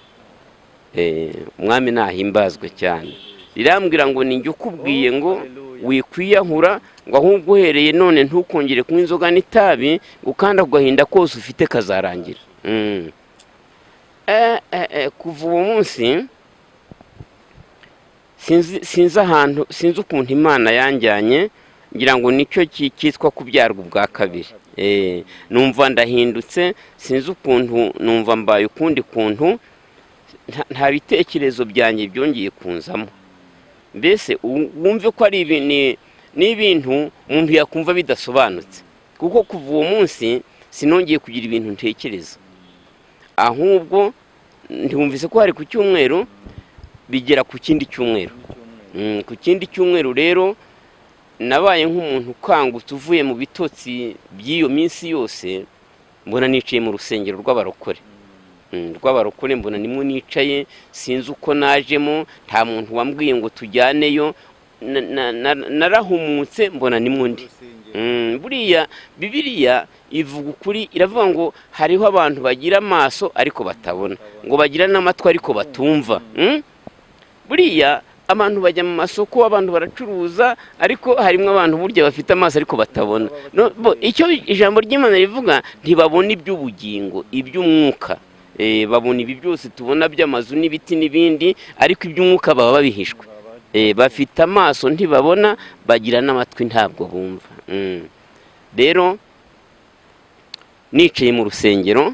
Umwami nahimbazwe cyane. Rirambwira ngo: "Ninjye ukubwiye ngo wikwiyahura," ngo "ahubwo uhereye none ntukongere kunywa inzoga n'itabi," ngo "kandi ako gahinda kose ufite kazarangira." Kuva uwo munsi sinzi ahantu, sinzi ukuntu Imana yanjyanye. Ngira ngo nicyo cyitwa kubyarwa ubwa kabiri. Numva ndahindutse, sinzi ukuntu, numva mbaye ukundi kuntu. Nta bitekerezo byanjye byongeye kunzamo. Mbese wumve ko ari ni ibintu umuntu yakumva bidasobanutse, kuko kuva uwo munsi sinongeye kugira ibintu ntekereza. Ahubwo ntiwumvise ko hari ku cyumweru, bigera ku kindi cyumweru. Ku kindi cyumweru rero nabaye nk'umuntu ukangutse uvuye mu bitotsi by'iyo minsi yose. Mbona nicaye mu rusengero rw'abarokore. Rw'abarokore, mbona nimwo nicaye. Sinzi uko najemo, nta muntu wambwiye ngo tujyaneyo. Narahumutse mbona nimwo ndi. Buriya Bibiliya ivuga ukuri, iravuga ngo hariho abantu bagira amaso ariko batabona, ngo bagira n'amatwi ariko batumva. Buriya abantu bajya mu masoko, abantu baracuruza, ariko harimo abantu burya bafite amaso ariko batabona. No, icyo ijambo ry'Imana rivuga, ntibabona iby'ubugingo, iby'umwuka. Babona ibi byose tubona by'amazu n'ibiti n'ibindi, ariko iby'umwuka baba babihishwe. Bafite amaso ntibabona, bagira n'amatwi ntabwo bumva. Rero nicaye mu rusengero,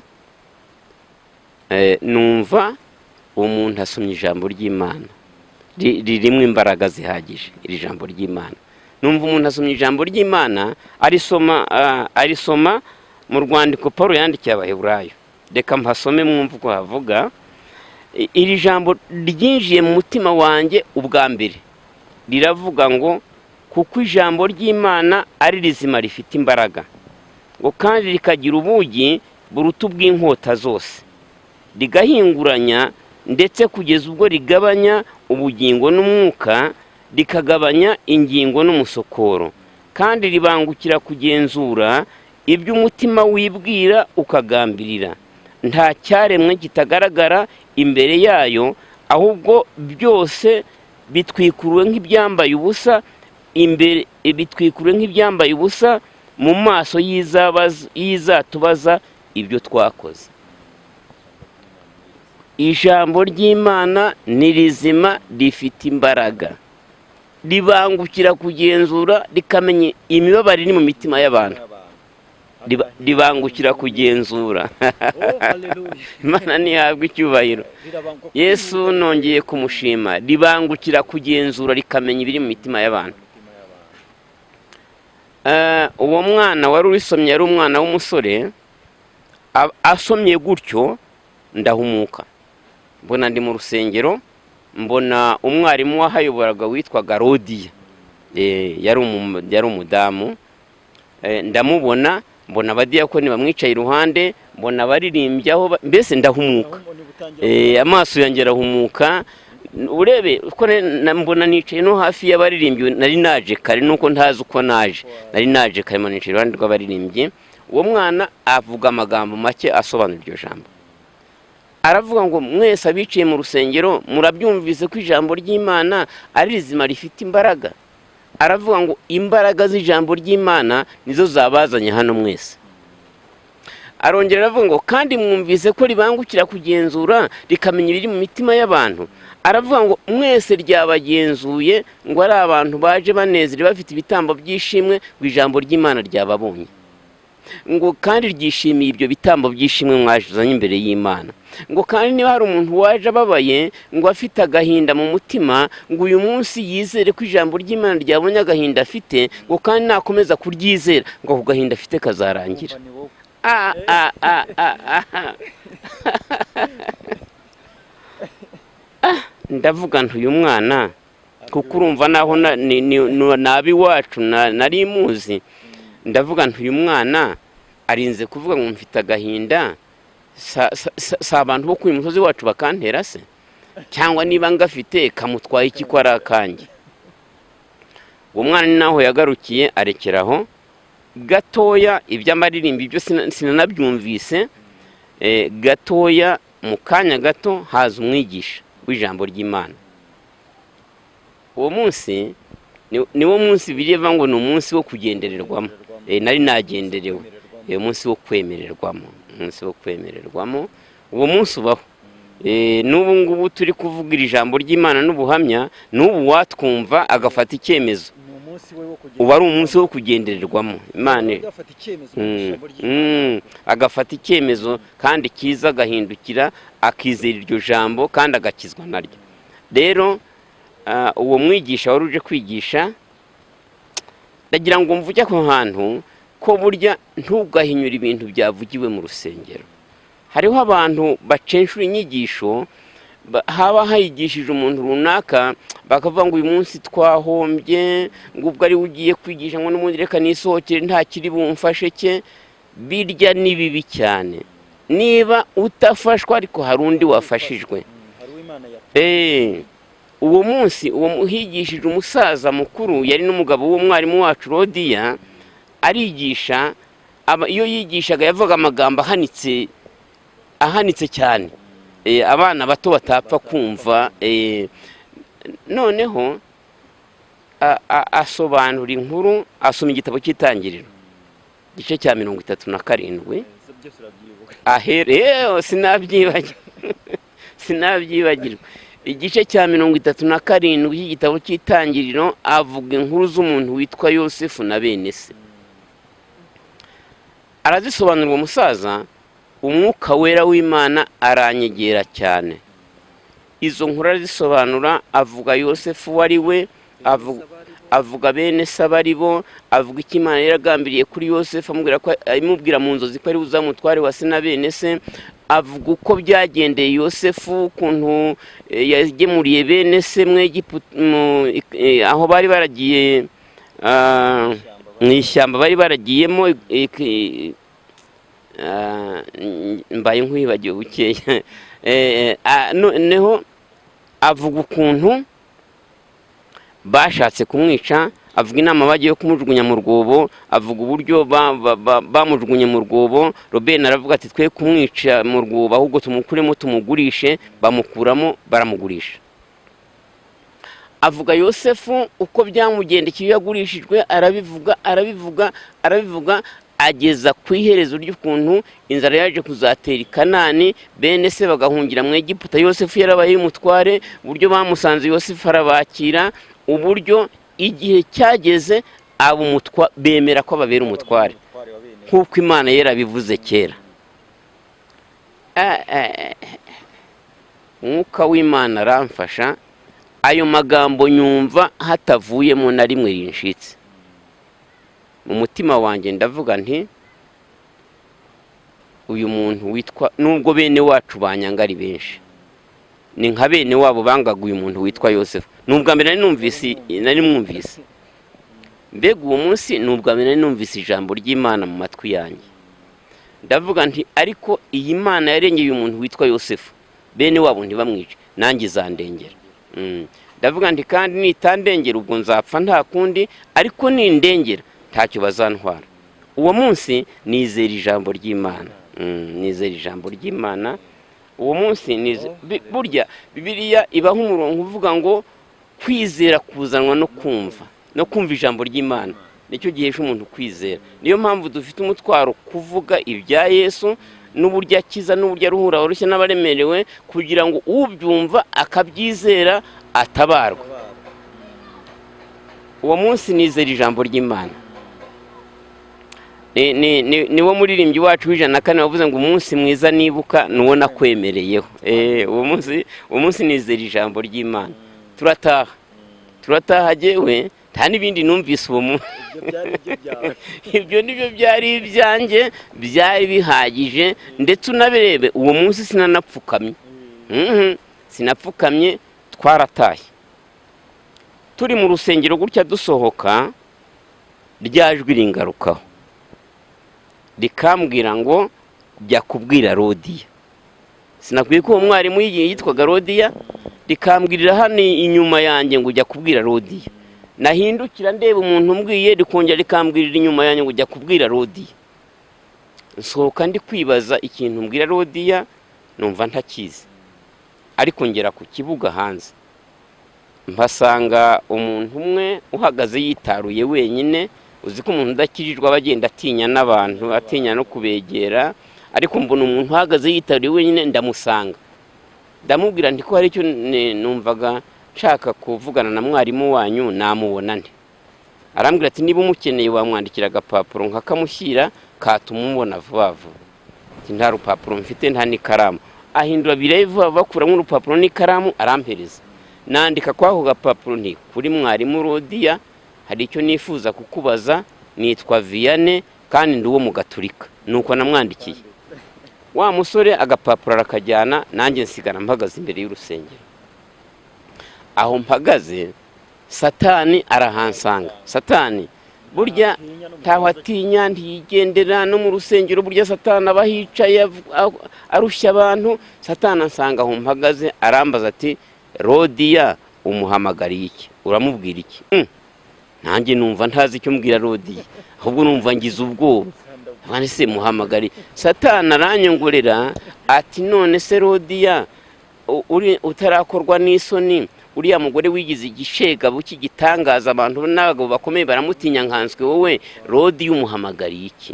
numva uwo muntu asomye ijambo ry'Imana ririmo imbaraga zihagije. Iri jambo ry'Imana, numva umuntu asomye ijambo ry'Imana, arisoma mu rwandiko Paul yandikiye Abaheburayo. Reka mpasome mwumve uko havuga. Iri jambo ryinjiye mu mutima wanjye ubwa mbere. Riravuga ngo: "Kuko ijambo ry'Imana ari rizima, rifite imbaraga," ngo "kandi rikagira ubugi buruta ubw'inkota zose, rigahinguranya ndetse kugeza ubwo rigabanya ubugingo n'umwuka, rikagabanya ingingo n'umusokoro, kandi ribangukira kugenzura ibyo umutima wibwira ukagambirira. Nta cyaremwe kitagaragara imbere yayo, ahubwo byose bitwikuruwe nk'ibyambaye ubusa imbere, bitwikuruwe nk'ibyambaye ubusa." Mu maso y'izatubaza ibyo twakoze. Ijambo ry'Imana ni rizima, rifite imbaraga, ribangukira kugenzura, rikamenya imibabaro iri mu mitima y'abantu. Ribangukira kugenzura. Imana ntihabwa icyubahiro. Yesu nongeye kumushima. Ribangukira kugenzura, rikamenya ibiri mu mitima y'abantu. Uwo mwana wari urisomye yari umwana w'umusore. Asomye gutyo ndahumuka, mbona ndi mu rusengero, mbona umwarimu wahayoboraga witwaga Rodiya. Yari umudamu. Ndamubona, mbona abadiyakoni bamwicaye iruhande, mbona abaririmbyi aho mbese ndahumuka. Amaso yanjye arahumuka. Urebe uko mbona nicaye no hafi y'abaririmbyi. Nari naje kare, nuko ntazi uko naje. Nari naje kare, mbona nicaye iruhande rw'abaririmbyi. Uwo mwana avuga amagambo make asobanura iryo jambo. Aravuga ngo: "Mwese abicaye mu rusengero, murabyumvise ko ijambo ry'Imana ari rizima, rifite imbaraga." Aravuga ngo imbaraga z'ijambo ry'Imana nizo zabazanye hano mwese. Arongera aravuga ngo: "Kandi mwumvise ko ribangukira kugenzura, rikamenya ibiri mu mitima y'abantu." Aravuga ngo mwese ryabagenzuye, ngo ari abantu baje banezerewe, bafite ibitambo by'ishimwe, ngo ijambo ry'Imana ryababonye, ngo kandi ryishimiye ibyo bitambo by'ishimwe mwazanye imbere y'Imana. Ngo kandi niba hari umuntu waje ababaye, ngo afite agahinda mu mutima, ngo uyu munsi yizere ko ijambo ry'Imana ryabonye agahinda afite, ngo kandi nakomeza kuryizera, ngo ako gahinda afite kazarangira. Ah, ah, ah, ah, ah. Ah, ndavuga nti uyu mwana, kuko urumva naho nabi iwacu nari muzi. Ndavuga nti uyu mwana arinze kuvuga ngo mfite agahinda, si abantu bo kuri uyu musozi wacu bakantera se? Cyangwa niba ngafite kamutwaye iki, ko ari akanjye? Uwo mwana ni naho yagarukiye, arekeraho gatoya. Iby'amaririmbi ibyo sinanabyumvise. Gatoya, mu kanya gato, haza umwigisha w'ijambo ry'Imana. Uwo munsi niwo munsi biriya ngo ni umunsi wo kugendererwamo. Nari nagenderewe. Umunsi wo kwemererwamo, umunsi wo kwemererwamo, uwo munsi ubaho. N'ubu ngubu turi kuvuga iri jambo ry'Imana n'ubuhamya, n'ubu watwumva agafata icyemezo. Ni umunsi we wo kugendererwamo. Uba ari umunsi wo kugendererwamo Imana. Agafata icyemezo mu ijambo ry'Imana. Agafata icyemezo kandi cyiza, agahindukira, akizera iryo jambo kandi agakizwa naryo. Rero uwo mwigisha wari uje kwigisha, ndagira ngo mvuge ako hantu ko burya ntugahinyure ibintu byavugiwe mu rusengero. Hariho abantu bacenshura inyigisho, haba hayigishije umuntu runaka, bakavuga ngo uyu munsi twahombye, ngo ubwo ari we ugiye kwigisha, ngo n'ubundi reka nisohokere, nta kiri bumfashe cye. Birya ni bibi cyane. Niba utafashwa, ariko hari undi wafashijwe. Hari uwo Imana Uwo munsi uwo higishije umusaza mukuru, yari n'umugabo w'umwarimu wacu Rodiya. Arigisha, iyo yigishaga yavuga amagambo ahanitse, ahanitse cyane, abana bato batapfa kumva. Noneho asobanura inkuru, asoma igitabo cy'Itangiriro, igice cya 37. Byose urabyibuka? Ahere sinabyibagirwa, sinabyibagirwa. Igice cya 37 cy'igitabo cy'Itangiriro, avuga inkuru z'umuntu witwa Yosefu na bene se, arazisobanura. Uwo musaza, Umwuka Wera w'Imana aranyegera cyane. Izo nkuru arazisobanura, avuga Yosefu uwo ari we, avuga bene se abo ari bo, avuga icyo Imana yari yaragambiriye kuri Yosefu, amubwira ko, imubwira mu nzozi ko ari buzamutware wa se na bene se. Avuga uko byagendeye Yosefu, ukuntu yagemuriye bene se mu Egiputa, aho bari baragiye, mu ishyamba bari baragiyemo. Mbaye nk'uwibagiwe bukeya. Noneho avuga ukuntu bashatse kumwica, avuga inama bagiye kumujugunya mu rwobo, avuga uburyo bamujugunye mu rwobo. Robert aravuga ati: "Twe kumwica mu rwobo, ahubwo tumukuremo tumugurishe." Bamukuramo, baramugurisha. Avuga Yosefu uko byamugendekeye iyo yagurishijwe, arabivuga, arabivuga, arabivuga, ageza ku iherezo ry'ukuntu inzara yaje kuzatera i Kanani, bene se bagahungira mu Egiputa. Yosefu yarabaye umutware, uburyo bamusanze Yosefu arabakira, uburyo igihe cyageze aba umutwa, bemera ko ababera umutware nk'uko Imana yarabivuze kera. Umwuka w'Imana aramfasha, ayo magambo nyumva hatavuyemo na rimwe rinshitse mu mutima wanjye. Ndavuga nti: "Uyu muntu witwa, nubwo bene wacu banyanga ari benshi, ni nka bene wabo bangaga uyu muntu witwa Yosefu." Ni ubwa mbere nari numvise, nari mwumvise. Mbega uwo munsi ni ubwa mbere nari numvise ijambo ry'Imana mu matwi yanjye. Ndavuga nti: "Ariko iyi Mana yarengeye uyu muntu witwa Yosefu, bene wabo ntibamwice, nanjye izandengera." Ndavuga nti: "Kandi nitandengera ubwo nzapfa, nta kundi, ariko nindengera ntacyo bazantwara." Uwo munsi nizera ijambo ry'Imana. Nizera ijambo ry'Imana uwo munsi. Burya Bibiliya ibaho umurongo uvuga ngo kwizera kuzanwa no kumva ijambo ry'Imana, nicyo gihesha umuntu kwizera. Niyo mpamvu dufite umutwaro kuvuga ibya Yesu n'uburyo akiza n'uburyo aruhura abarushye n'abaremerewe, kugira ngo ubyumva akabyizera atabarwa. Uwo munsi nizera ijambo ry'Imana. Niwo muririmbyi wacu w'104 wavuze ngo: "Umunsi mwiza nibuka ni uwo nakwemereyeho." Uwo munsi nizera ijambo ry'Imana, turataha. Turataha, jyewe nta n'ibindi numvise uwo munsi. Ibyo byari ibyo byawe. Ibyo nibyo byari ibyanjye, byari bihagije. Ndetse unabirebe, uwo munsi sinanapfukamye. Sinapfukamye. Twaratashye, turi mu rusengero gutya, dusohoka, rya jwi ringarukaho, rikambwira ngo: "Jya kubwira Rodiya." Sinakwiye ko uwo mwarimu yitwaga Rodiya. Rikambwirira hano inyuma yanjye ngo: "Jya kubwira Rodiya." Nahindukira ndeba umuntu umbwiye, rikongera rikambwirira inyuma yanjye ngo: "Jya kubwira Rodiya." Nsohoka ndi kwibaza ikintu mbwira Rodiya, numva ntakizi. Ariko ngera ku kibuga hanze, mpasanga umuntu umwe uhagaze yitaruye wenyine. Uzi ko umuntu udakijijwe aba agenda atinya n'abantu, atinya no kubegera, ariko mbona umuntu uhagaze yitaruye wenyine. Ndamusanga, ndamubwira nti: "Ko hari icyo numvaga nshaka kuvugana na mwarimu wanyu, namubona nte?" Arambwira ati: "Niba umukeneye wamwandikira agapapuro nkakamushyira, katuma umubona vuba vuba." Ati: "Nta rupapuro mfite, nta n'ikaramu." Ahindura birebe vuba vuba, akuramo urupapuro n'ikaramu, arampereza. Nandika kw'ako gapapuro nti: "Kuri mwarimu Rodiya, hari icyo nifuza kukubaza. Nitwa Viyane kandi ndi uwo mu Gaturika." Nuko namwandikiye. Wa musore agapapuro arakajyana, nanjye nsigara mpagaze imbere y'urusengero. Aho mpagaze, Satani arahansanga. Satani burya ntaho atinya, ntiyigendera no mu rusengero. Burya Satani aba hicaye arushya abantu. Satani ansanga aho mpagaze, arambaza ati: "Rodiya umuhamagariye iki? Uramubwira iki?" Nanjye numva ntazi icyo mbwira Rodiya, ahubwo numva ngize ubwoba. None se muhamagari? Satani aranyongorera ati: "None se Rodiya utarakorwa n'isoni, uriya mugore wigize igishegabo cy'igitangaza, abantu n'abagabo bakomeye baramutinya, nkanswe wowe Rodiya, umuhamagariye iki?"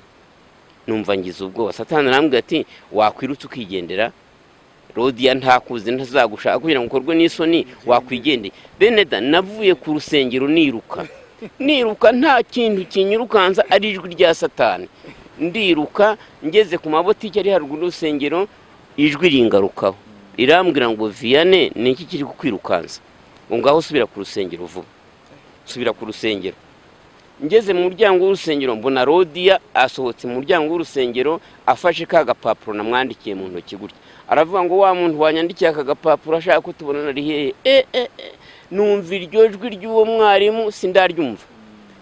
Numva ngize ubwoba. Satani arambwira ati: "Wakwirutse ukigendera, Rodiya ntakuzi, ntazagushaka, kugira ngo ukorwe n'isoni, wakwigendeye." Bene da, navuye ku rusengero niruka, niruka, nta kintu kinyirukansa, ari ijwi rya Satani. Ndiruka, ngeze ku mabotiki ari haruguru y'urusengero, ijwi ringarukaho, rirambwira ngo: "Viyane, ni iki kiri kukwirukansa?" Ngo: "Ngaho subira ku rusengero vuba, subira ku rusengero." Ngeze mu muryango w'urusengero, mbona Rodiya asohotse mu muryango w'urusengero, afashe ka gapapuro namwandikiye mu ntoki gutya. Aravuga ngo: "Wa muntu wanyandikiye aka gapapuro ashaka ko tubonana ari hehe?" Numva iryo jwi ry'uwo mwarimu sindaryumva,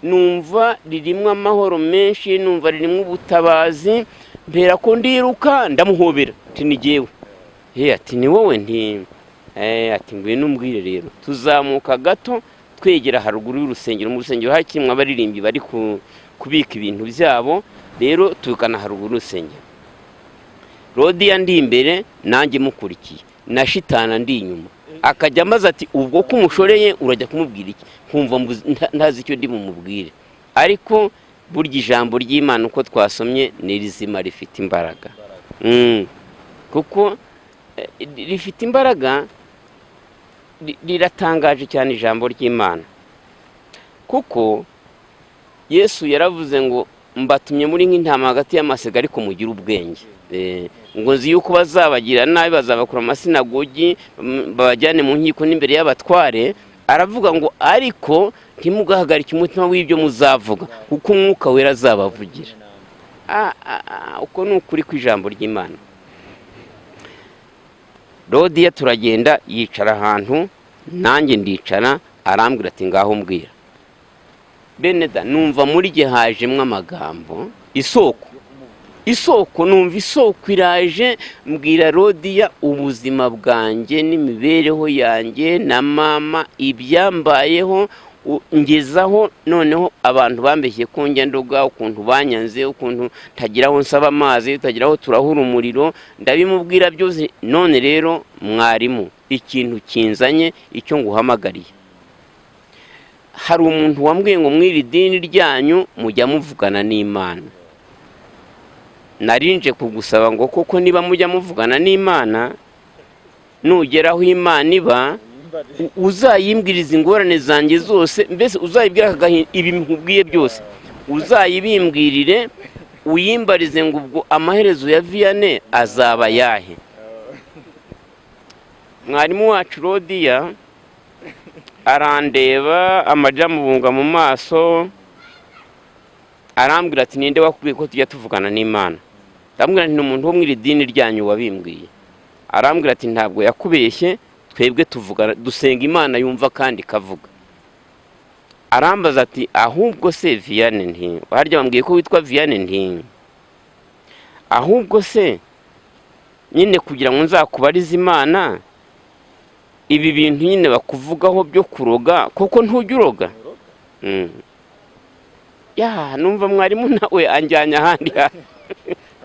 numva ririmo amahoro menshi, numva ririmo ubutabazi. Mbera ko ndiruka, ndamuhobera nti: "Ni jyewe." He, ati: "Ni wowe?" Nti: "Ati: "Ngwino umbwire." Rero tuzamuka gato, twegera haruguru y'urusengero. Mu rusengero hakirimo abaririmbyi bari kubika ibintu byabo. Rero tugana haruguru y'urusengero, Rodiya ndi imbere, nanjye mukurikiye, na Shitana ndi inyuma. Akajya ambaza ati: "Ubwo ko umushoreye urajya kumubwira iki?" Nkumva ntazi icyo ndi bumubwire. Ariko burya ijambo ry'Imana, uko twasomye, ni rizima, rifite imbaraga. Kuko rifite imbaraga, riratangaje cyane ijambo ry'Imana, kuko Yesu yaravuze ngo: "Mbatumye muri nk'intama hagati y'amasega, ariko mugire ubwenge." Ngo nzi yuko bazabagira nabi, bazabakura mu masinagogi, babajyane mu nkiko n'imbere y'abatware. Aravuga ngo: "Ariko ntimugahagarike umutima w'ibyo muzavuga, kuko Umwuka Wera azabavugira." Ah, ah, ah, uko ni ukuri kw'ijambo ry'Imana. Rodiya turagenda, yicara ahantu, nanjye ndicara. Arambwira ati: "Ngaho mbwira." Bene da, numva muri jye hajemwo amagambo, isoko, isoko, numva isoko iraje. Mbwira Rodiya ubuzima bwanjye n'imibereho yanjye na mama, ibyambayeho, ngezaho noneho abantu bambeshye ko njya ndoga, ukuntu banyanze, ukuntu ntagira aho nsaba amazi, utagira aho turahura umuriro. Ndabimubwira byose. None rero mwarimu, ikintu kinzanye, icyo nguhamagariye, hari umuntu wambwiye ngo mw'iri dini ryanyu mujya muvugana n'Imana. Narinje kugusaba ngo koko niba mujya muvugana n'Imana, nugera aho Imana iba, uzayimbwiriza ingorane zanjye zose, mbese uzayibwira aka ibi nkubwiye byose, uzayibimbwirire, uyimbarize ngo ubwo amaherezo ya Viyane azaba ayahe? Mwarimu wacu Rodiya arandeba, amajya amubunga mu maso, arambwira ati: "Ninde wakubwiye ko tujya tuvugana n'Imana?" Ndamubwira nti: "Ni umuntu wo mu iri dini ryanyu wabimbwiye." Arambwira ati: "Ntabwo yakubeshye, twebwe tuvugana, dusenga Imana yumva kandi ikavuga." Arambaza ati: "Ahubwo se Viyane," nti: "Harya bambwiye ko witwa Viyane?" Nti: "Ahubwo se nyine kugira ngo nzakubarize Imana, ibi bintu nyine bakuvugaho byo kuroga, koko ntujya uroga?" Ya, numva mwarimu nawe anjyanye ahandi hantu.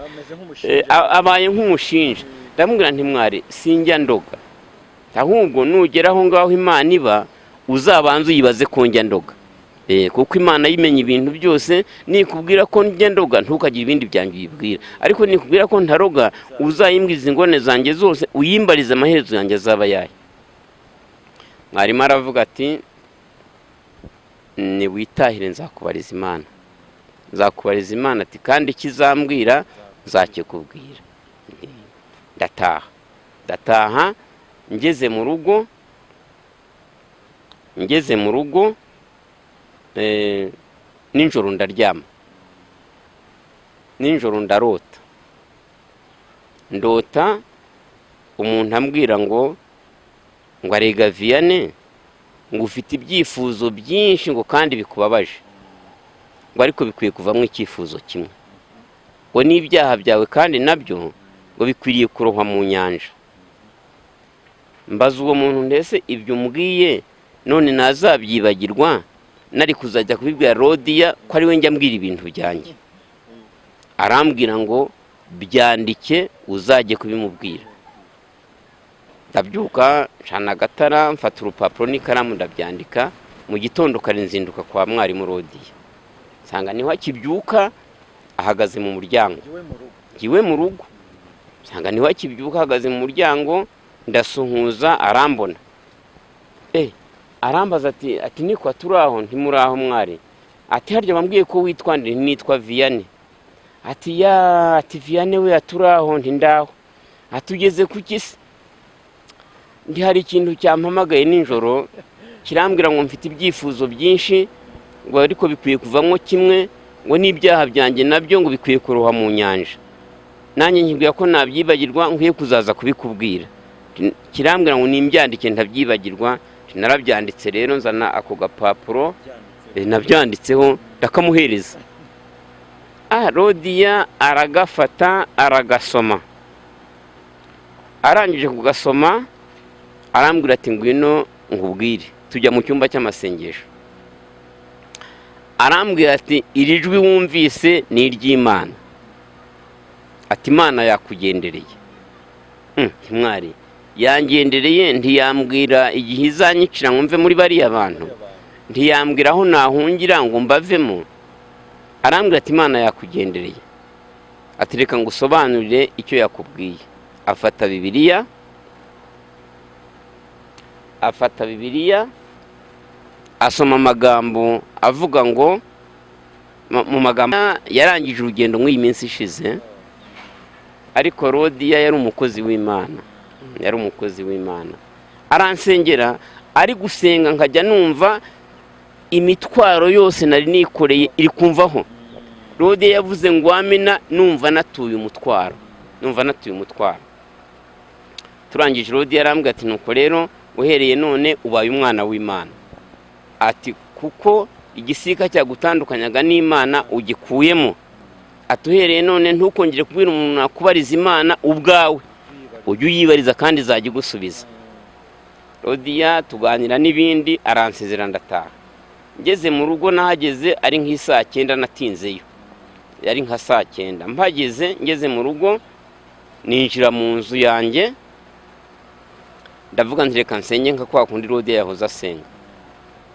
Ameze Abaye nk'umushinja. Ndamubwira nti: "Mwari, sinjya ndoga, ahubwo nugera aho ngaho Imana iba, uzabanze uyibaze ko njya ndoga." Kuko Imana yimenya ibintu byose. Nikubwira ko njya ndoga, ntukagire ibindi byanjye uyibwira, ariko nikubwira ko ntaroga, uzayimbwiriza ingorane zanjye zose, uyimbarize amaherezo yanjye azaba ayahe. Mwarimu aravuga ati: "Niwitahire, nzakubariza Imana, nzakubariza Imana." Ati: "Kandi ikizambwira nzakikubwira." Ndataha, ndataha. Ngeze mu rugo nijoro ndaryama. Nijoro ndarota, ndota umuntu ambwira ngo: "Arega Viyane," ngo, "ufite ibyifuzo byinshi," ngo, "kandi bikubabaje," ngo, "ariko bikwiye kuvamo icyifuzo kimwe," ngo, "n'ibyaha byawe kandi nabyo," ngo, "bikwiriye kurohwa mu nyanja." Mbaza uwo muntu: "Ndetse ibyo umbwiye none nazabyibagirwa, nari kuzajya kubibwira Rodiya ko ari we njya mbwira ibintu byanjye?" Arambwira ngo: "Byandike, uzajye kubimubwira." Ndabyuka, ncana agatara, mfata urupapuro n'ikaramu, ndabyandika. Mu gitondo kare nzinduka kwa mwarimu Rodiya, nsanga niho akibyuka, ahagaze mu muryango. Ngiwe mu rugo, nsanga niho akibyuka, ahagaze mu muryango. Ndasuhuza, arambona, arambaza ati: "Nikwa turi aho?" Ntimuri aho mwari. Ati: "Harya bambwiye ko witwa nde?" "Nitwa Viyane." Ati: "Ya," ati: "Viyane we, turi aho?" Nti: "Ndaho." Ati: "Ugeze ku kisi?" Ndi: "Hari ikintu cyampamagaye nijoro, kirambwira ngo mfite ibyifuzo byinshi," ngo, "ariko bikwiye kuvamo kimwe," ngo, "n'ibyaha byanjye nabyo," ngo, "bikwiye kuroha mu nyanja. Nanjye nkibwira ko nabyibagirwa, nkwiye kuzaza kubikubwira. Kirambwira ngo nimbyandike ntabyibagirwa." Narabyanditse rero, nzana ako gapapuro, nabyanditseho, ndakamuhereza. Rodiya aragafata, aragasoma. Arangije kugasoma arambwira ati: "Ngwino nkubwire." Tujya mu cyumba cy'amasengesho. Arambwira ati: "Iri jwi wumvise ni iry'Imana." Ati: "Imana yakugendereye." Mwari, Yangendereye, ntiyambwira igihe izanyicira ngo mve muri bariya bantu, ntiyambwira aho nahungira ngo mbavemo. Arambwira ati: "Imana yakugendereye." Ati: "Reka ngo usobanurire icyo yakubwiye." Afata Bibiliya, asoma amagambo avuga ngo mu magambo yarangije urugendo nk'iyi minsi ishize. Ariko Rodiya yari umukozi w'Imana, yari umukozi w'Imana. Aransengera, ari gusenga nkajya numva imitwaro yose nari nikoreye iri kumvaho. Rodiya yavuze ngo "Amina", numva natuye umutwaro, numva natuye umutwaro. Turangije, Rodiya arambwira ati: "Nuko rero uhereye none ubaye umwana w'Imana." Ati: "Kuko igisika cyagutandukanyaga n'Imana ugikuyemo." Ati: "Uhereye none ntukongere kubwira umuntu nakubariza Imana, ubwawe ujye uyibariza kandi izajya igusubiza." Rodiya tuganira n'ibindi, aransezera, ndataha. Ngeze mu rugo, nahageze ari nk'isaa 9, natinzeyo, yari nka saa 9 mpageze. Ngeze mu rugo, ninjira mu nzu yanjye, ndavuga nti: "Reka nsenge nka kwa kundi Rodiya yahoze asenga."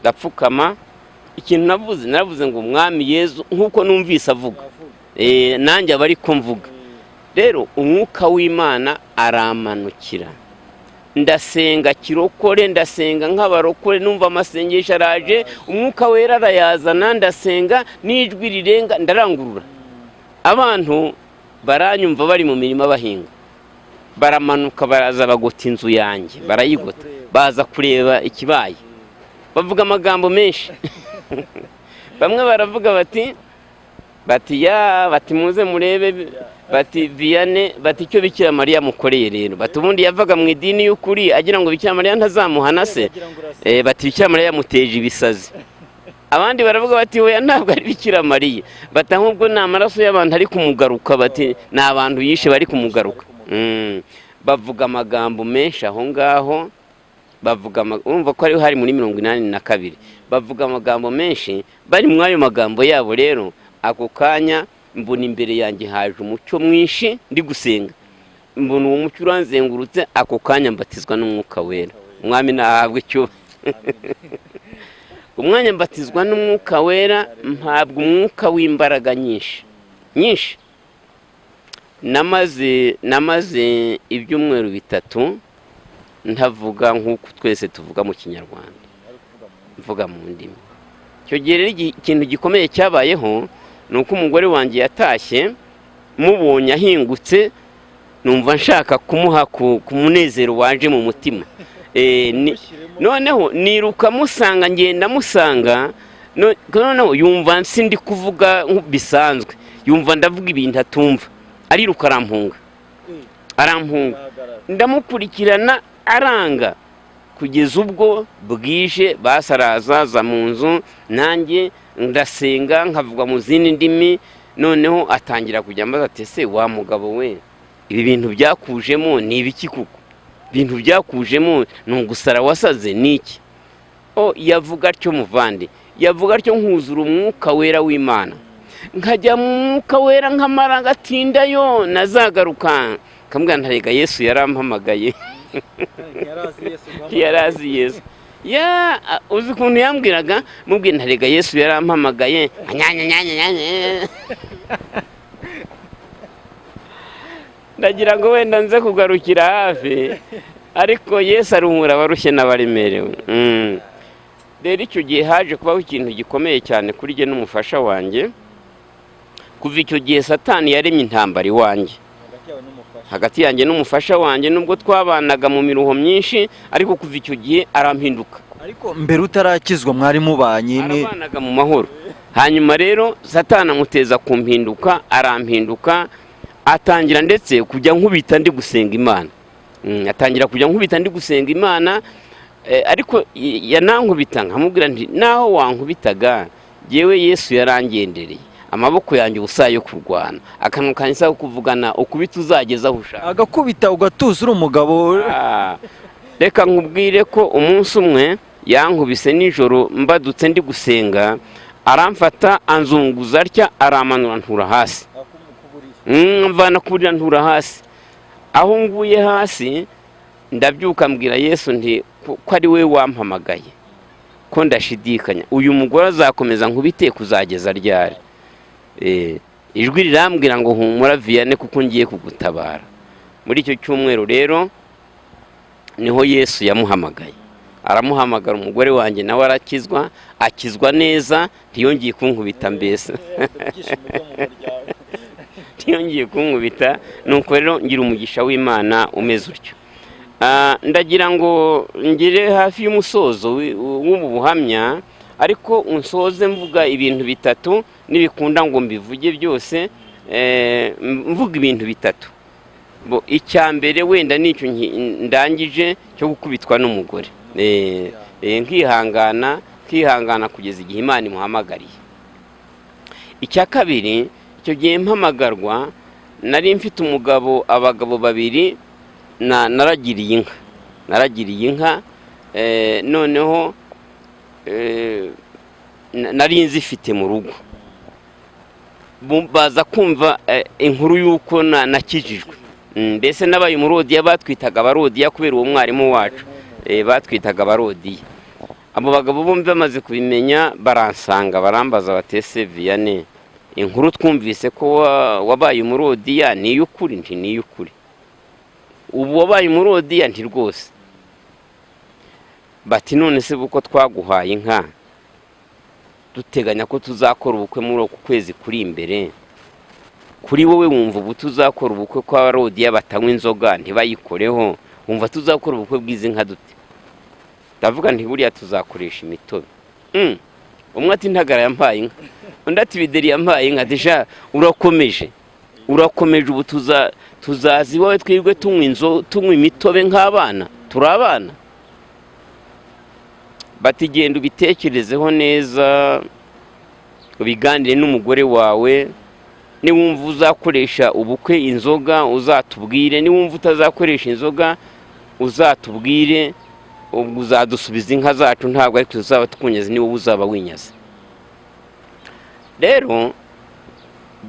Ndapfukama. Ikintu navuze, naravuze ngo: "Umwami Yezu, nk'uko numvise avuga, nanjye aba ariko mvuga." Rero umwuka w'Imana aramanukira, ndasenga kirokore, ndasenga nk'abarokore, numva amasengesho araje, umwuka wera arayazana, ndasenga n'ijwi rirenga, ndarangurura, abantu baranyumva bari mu mirima bahinga, baramanuka baraza bagota inzu yanjye, barayigota, baza kureba ikibaye. Bavuga amagambo menshi. Bamwe baravuga bati ya bati: "Muze murebe," bati "Vianney," bati "icyo Bikira Mariya amukoreye rero," bati "ubundi yavaga mu idini y'ukuri agira ngo Bikira Mariya ntazamuhana se?" Bati: "Bikira Mariya yamuteje ibisazi." Abandi baravuga bati: "Oya, ntabwo ari Bikira Mariya," bati "ahubwo ni amaraso y'abantu ari kumugaruka," bati "ni abantu yishe bari kumugaruka." Bavuga amagambo menshi aho ngaho, bavuga, urumva ko ari hari muri 82, bavuga amagambo menshi bari muri ayo magambo yabo. Rero ako kanya mbona imbere yanjye haje umucyo mwinshi, ndi gusenga mbona uwo mucyo uranzengurutse. Ako kanya mbatizwa n'Umwuka Wera. Umwami nahabwe icyubahiro. Umwanya mbatizwa n'Umwuka Wera, mpabwa umwuka w'imbaraga nyinshi nyinshi. Namaze ibyumweru 3 ntavuga nk'uko twese tuvuga mu Kinyarwanda, mvuga mu ndimi. Icyo gihe rero ikintu gikomeye cyabayeho ni uko umugore wanjye yatashye, mubonye ahingutse numva nshaka kumuha ku munezero waje mu mutima. Noneho niruka musanga, ngenda musanga, noneho yumva sindi kuvuga bisanzwe, yumva ndavuga ibintu atumva, ariruka arampunga, arampunga, ndamukurikirana aranga, kugeza ubwo bwije. Basaraza aza mu nzu, nanjye ndasenga nkavuga mu zindi ndimi. Noneho atangira kujya ambaza ati: "Ese wa mugabo we, ibi bintu byakujemo ni ibiki? Kuko ibintu byakujemo ni ugusara, wasaze, ni iki?" O yavuga atyo muvandi, yavuga atyo nkuzura Umwuka Wera w'Imana, nkajya mu Mwuka Wera nkamara ngatindayo, nazagaruka nkambwira ntarega: "Yesu yarampamagaye." Ntiyarazi Yesu ya uzi ukuntu yambwiraga, mubwira ntarega: "Yesu yarampamagaye." Anyanyanyanyanya. Ndagira ngo wenda nze kugarukira hafi, ariko Yesu aruhura abarushye n'abaremerewe. Rero icyo gihe haje kubaho ikintu gikomeye cyane kuri jye n'umufasha wanjye. Kuva icyo gihe Satani yaremye intambara iwanjye, hagati yanjye n'umufasha wanjye, nubwo twabanaga mu miruho myinshi, ariko kuva icyo gihe arampinduka. Ariko mbere utarakizwa mwari mubanye ni Arabanaga mu mahoro. Hanyuma rero Satani amuteza kumpinduka, arampinduka, atangira ndetse kujya nkubita ndi gusenga Imana. Atangira kujya nkubita ndi gusenga Imana. Ariko yanankubita nkamubwira nti: "Naho wankubitaga, jyewe Yesu yarangendereye, amaboko yanjye ubusa yo kurwana, akanwa kanjye isaba kuvugana, ukubita uzageza aho ushaka." Agakubita ugatuza uri umugabo? Ah, reka nkubwire ko umunsi umwe yankubise nijoro mbadutse ndi gusenga, aramfata anzunguza atya, aramanura ntura hasi. Mvana ku buriri ntura hasi. Aho nguye hasi Ndabyuka mbwira Yesu nti ko ari we wampamagaye, ko ndashidikanya, uyu mugore azakomeza nkubite kuzageza ryari? Ijwi rirambwira ngo: "Humura Vianney, kuko ngiye kugutabara." Muri icyo cyumweru rero niho Yesu yamuhamagaye, aramuhamagara. Umugore wanjye nawe arakizwa, akizwa neza, ntiyongeye kunkubita mbese, ntiyongeye kunkubita. Nuko rero ngira umugisha w'Imana umeze utyo. Ndagira ngo ngere hafi y'umusozo w'ubu buhamya, ariko unsoze mvuga ibintu bitatu, nibikunda ngo mbivuge byose. Mvuga ibintu bitatu. Icya mbere wenda nicyo ndangije cyo gukubitwa n'umugore, nkihangana, nkihangana kugeza igihe Imana imuhamagariye. Icya kabiri, icyo gihe mpamagarwa nari mfite umugabo, abagabo babiri naragiriye inka, naragiriye inka. Noneho nari nzifite mu rugo. Baza kumva inkuru y'uko nakijijwe. Mbese nabaye umurodiya, batwitaga abarodiya kubera uwo mwarimu wacu. Batwitaga abarodiya. Abo bagabo bombi bamaze kubimenya baransanga, barambaza bati: "Ese Vianney, inkuru twumvise ko wabaye umurodiya ni iy'ukuri?" Nti: "Ni iy'ukuri." "Ubu wabaye umurodiya?" Nti: "Rwose." Bati: "None se kuko twaguhaye inka duteganya ko tuzakora ubukwe muri uku kwezi kuri imbere, kuri wowe wumva ubu tuzakora ubukwe kw'abarodiya batanywa inzoga ntibayikoreho, wumva tuzakora ubukwe bw'izi nka dute?" Ndavuga nti: "Buriya tuzakoresha imitobe." Umwe ati: "Ntagara yampaye inka." Undi ati: "Bideri yampaye inka." Ati: "Sha urakomeje, urakomeje, ubu tuzaza iwawe twirwe tunywa imitobe nk'abana, turi abana." Bati: "Genda ubitekerezeho neza, ubiganire n'umugore wawe. Niwumva uzakoresha ubukwe inzoga uzatubwire, niwumva utazakoresha inzoga uzatubwire. Ubwo uzadusubiza inka zacu, ntabwo ariko tuzaba tukunyaze, ni wowe uzaba winyaze." Rero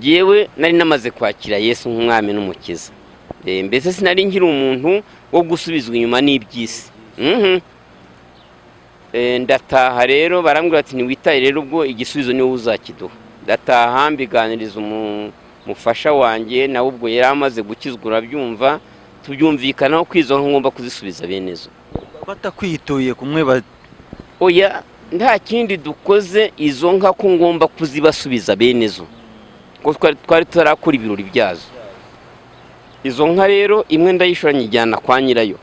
jyewe nari namaze kwakira Yesu nk'umwami n'umukiza. Mbese sinari nkiri umuntu wo gusubizwa inyuma n'iby'isi. Ndataha rero, barambwira ati: "Ntiwitaye rero, ubwo igisubizo niwe uzakiduha." Ndataha, mbiganiriza umufasha wanjye, nawe ubwo yari amaze gukizwa, urabyumva, tubyumvikanaho ko izo nka ngomba kuzisubiza bene zo. Batakwituye kumwe Oya, nta kindi dukoze, izo nka ko ngomba kuzibasubiza bene zo, ko twari tutarakora ibirori byazo. Izo nka rero imwe ndayishora, nyijyana kwa nyirayo.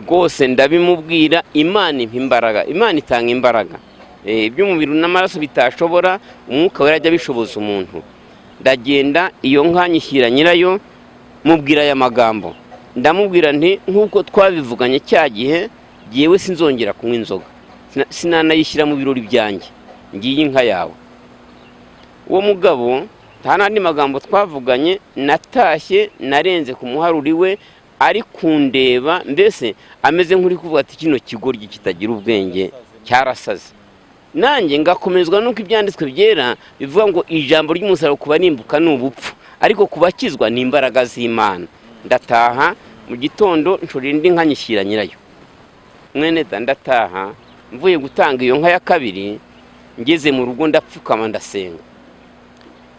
Rwose ndabimubwira, Imana impa imbaraga, Imana itanga imbaraga. Iby'umubiri n'amaraso bitashobora, Umwuka Wera ajya abishoboza umuntu. Ndagenda, iyo nka nyishyira nyirayo, mubwira aya magambo. Ndamubwira nti: "Nk'uko twabivuganye cya gihe, jyewe sinzongera kunywa inzoga, sinanayishyira mu birori byanjye, ngiyi inka yawe." Uwo mugabo nta n'andi magambo twavuganye. Natashye narenze ku muharuri we, ari kundeba mbese ameze nk'uri kuvuga ati: "Kino kigoryi kitagira ubwenge cyarasaze." Nanjye ngakomezwa n'uko ibyanditswe byera bivuga ngo ijambo ry'umusaraba ku barimbuka ni ubupfu, ariko ku bakizwa ni imbaraga z'Imana. Ndataha mu gitondo, nshora indi nka, nyishyira nyirayo. Mwene da, ndataha mvuye gutanga iyo nka ya kabiri, ngeze mu rugo ndapfukama, ndasenga.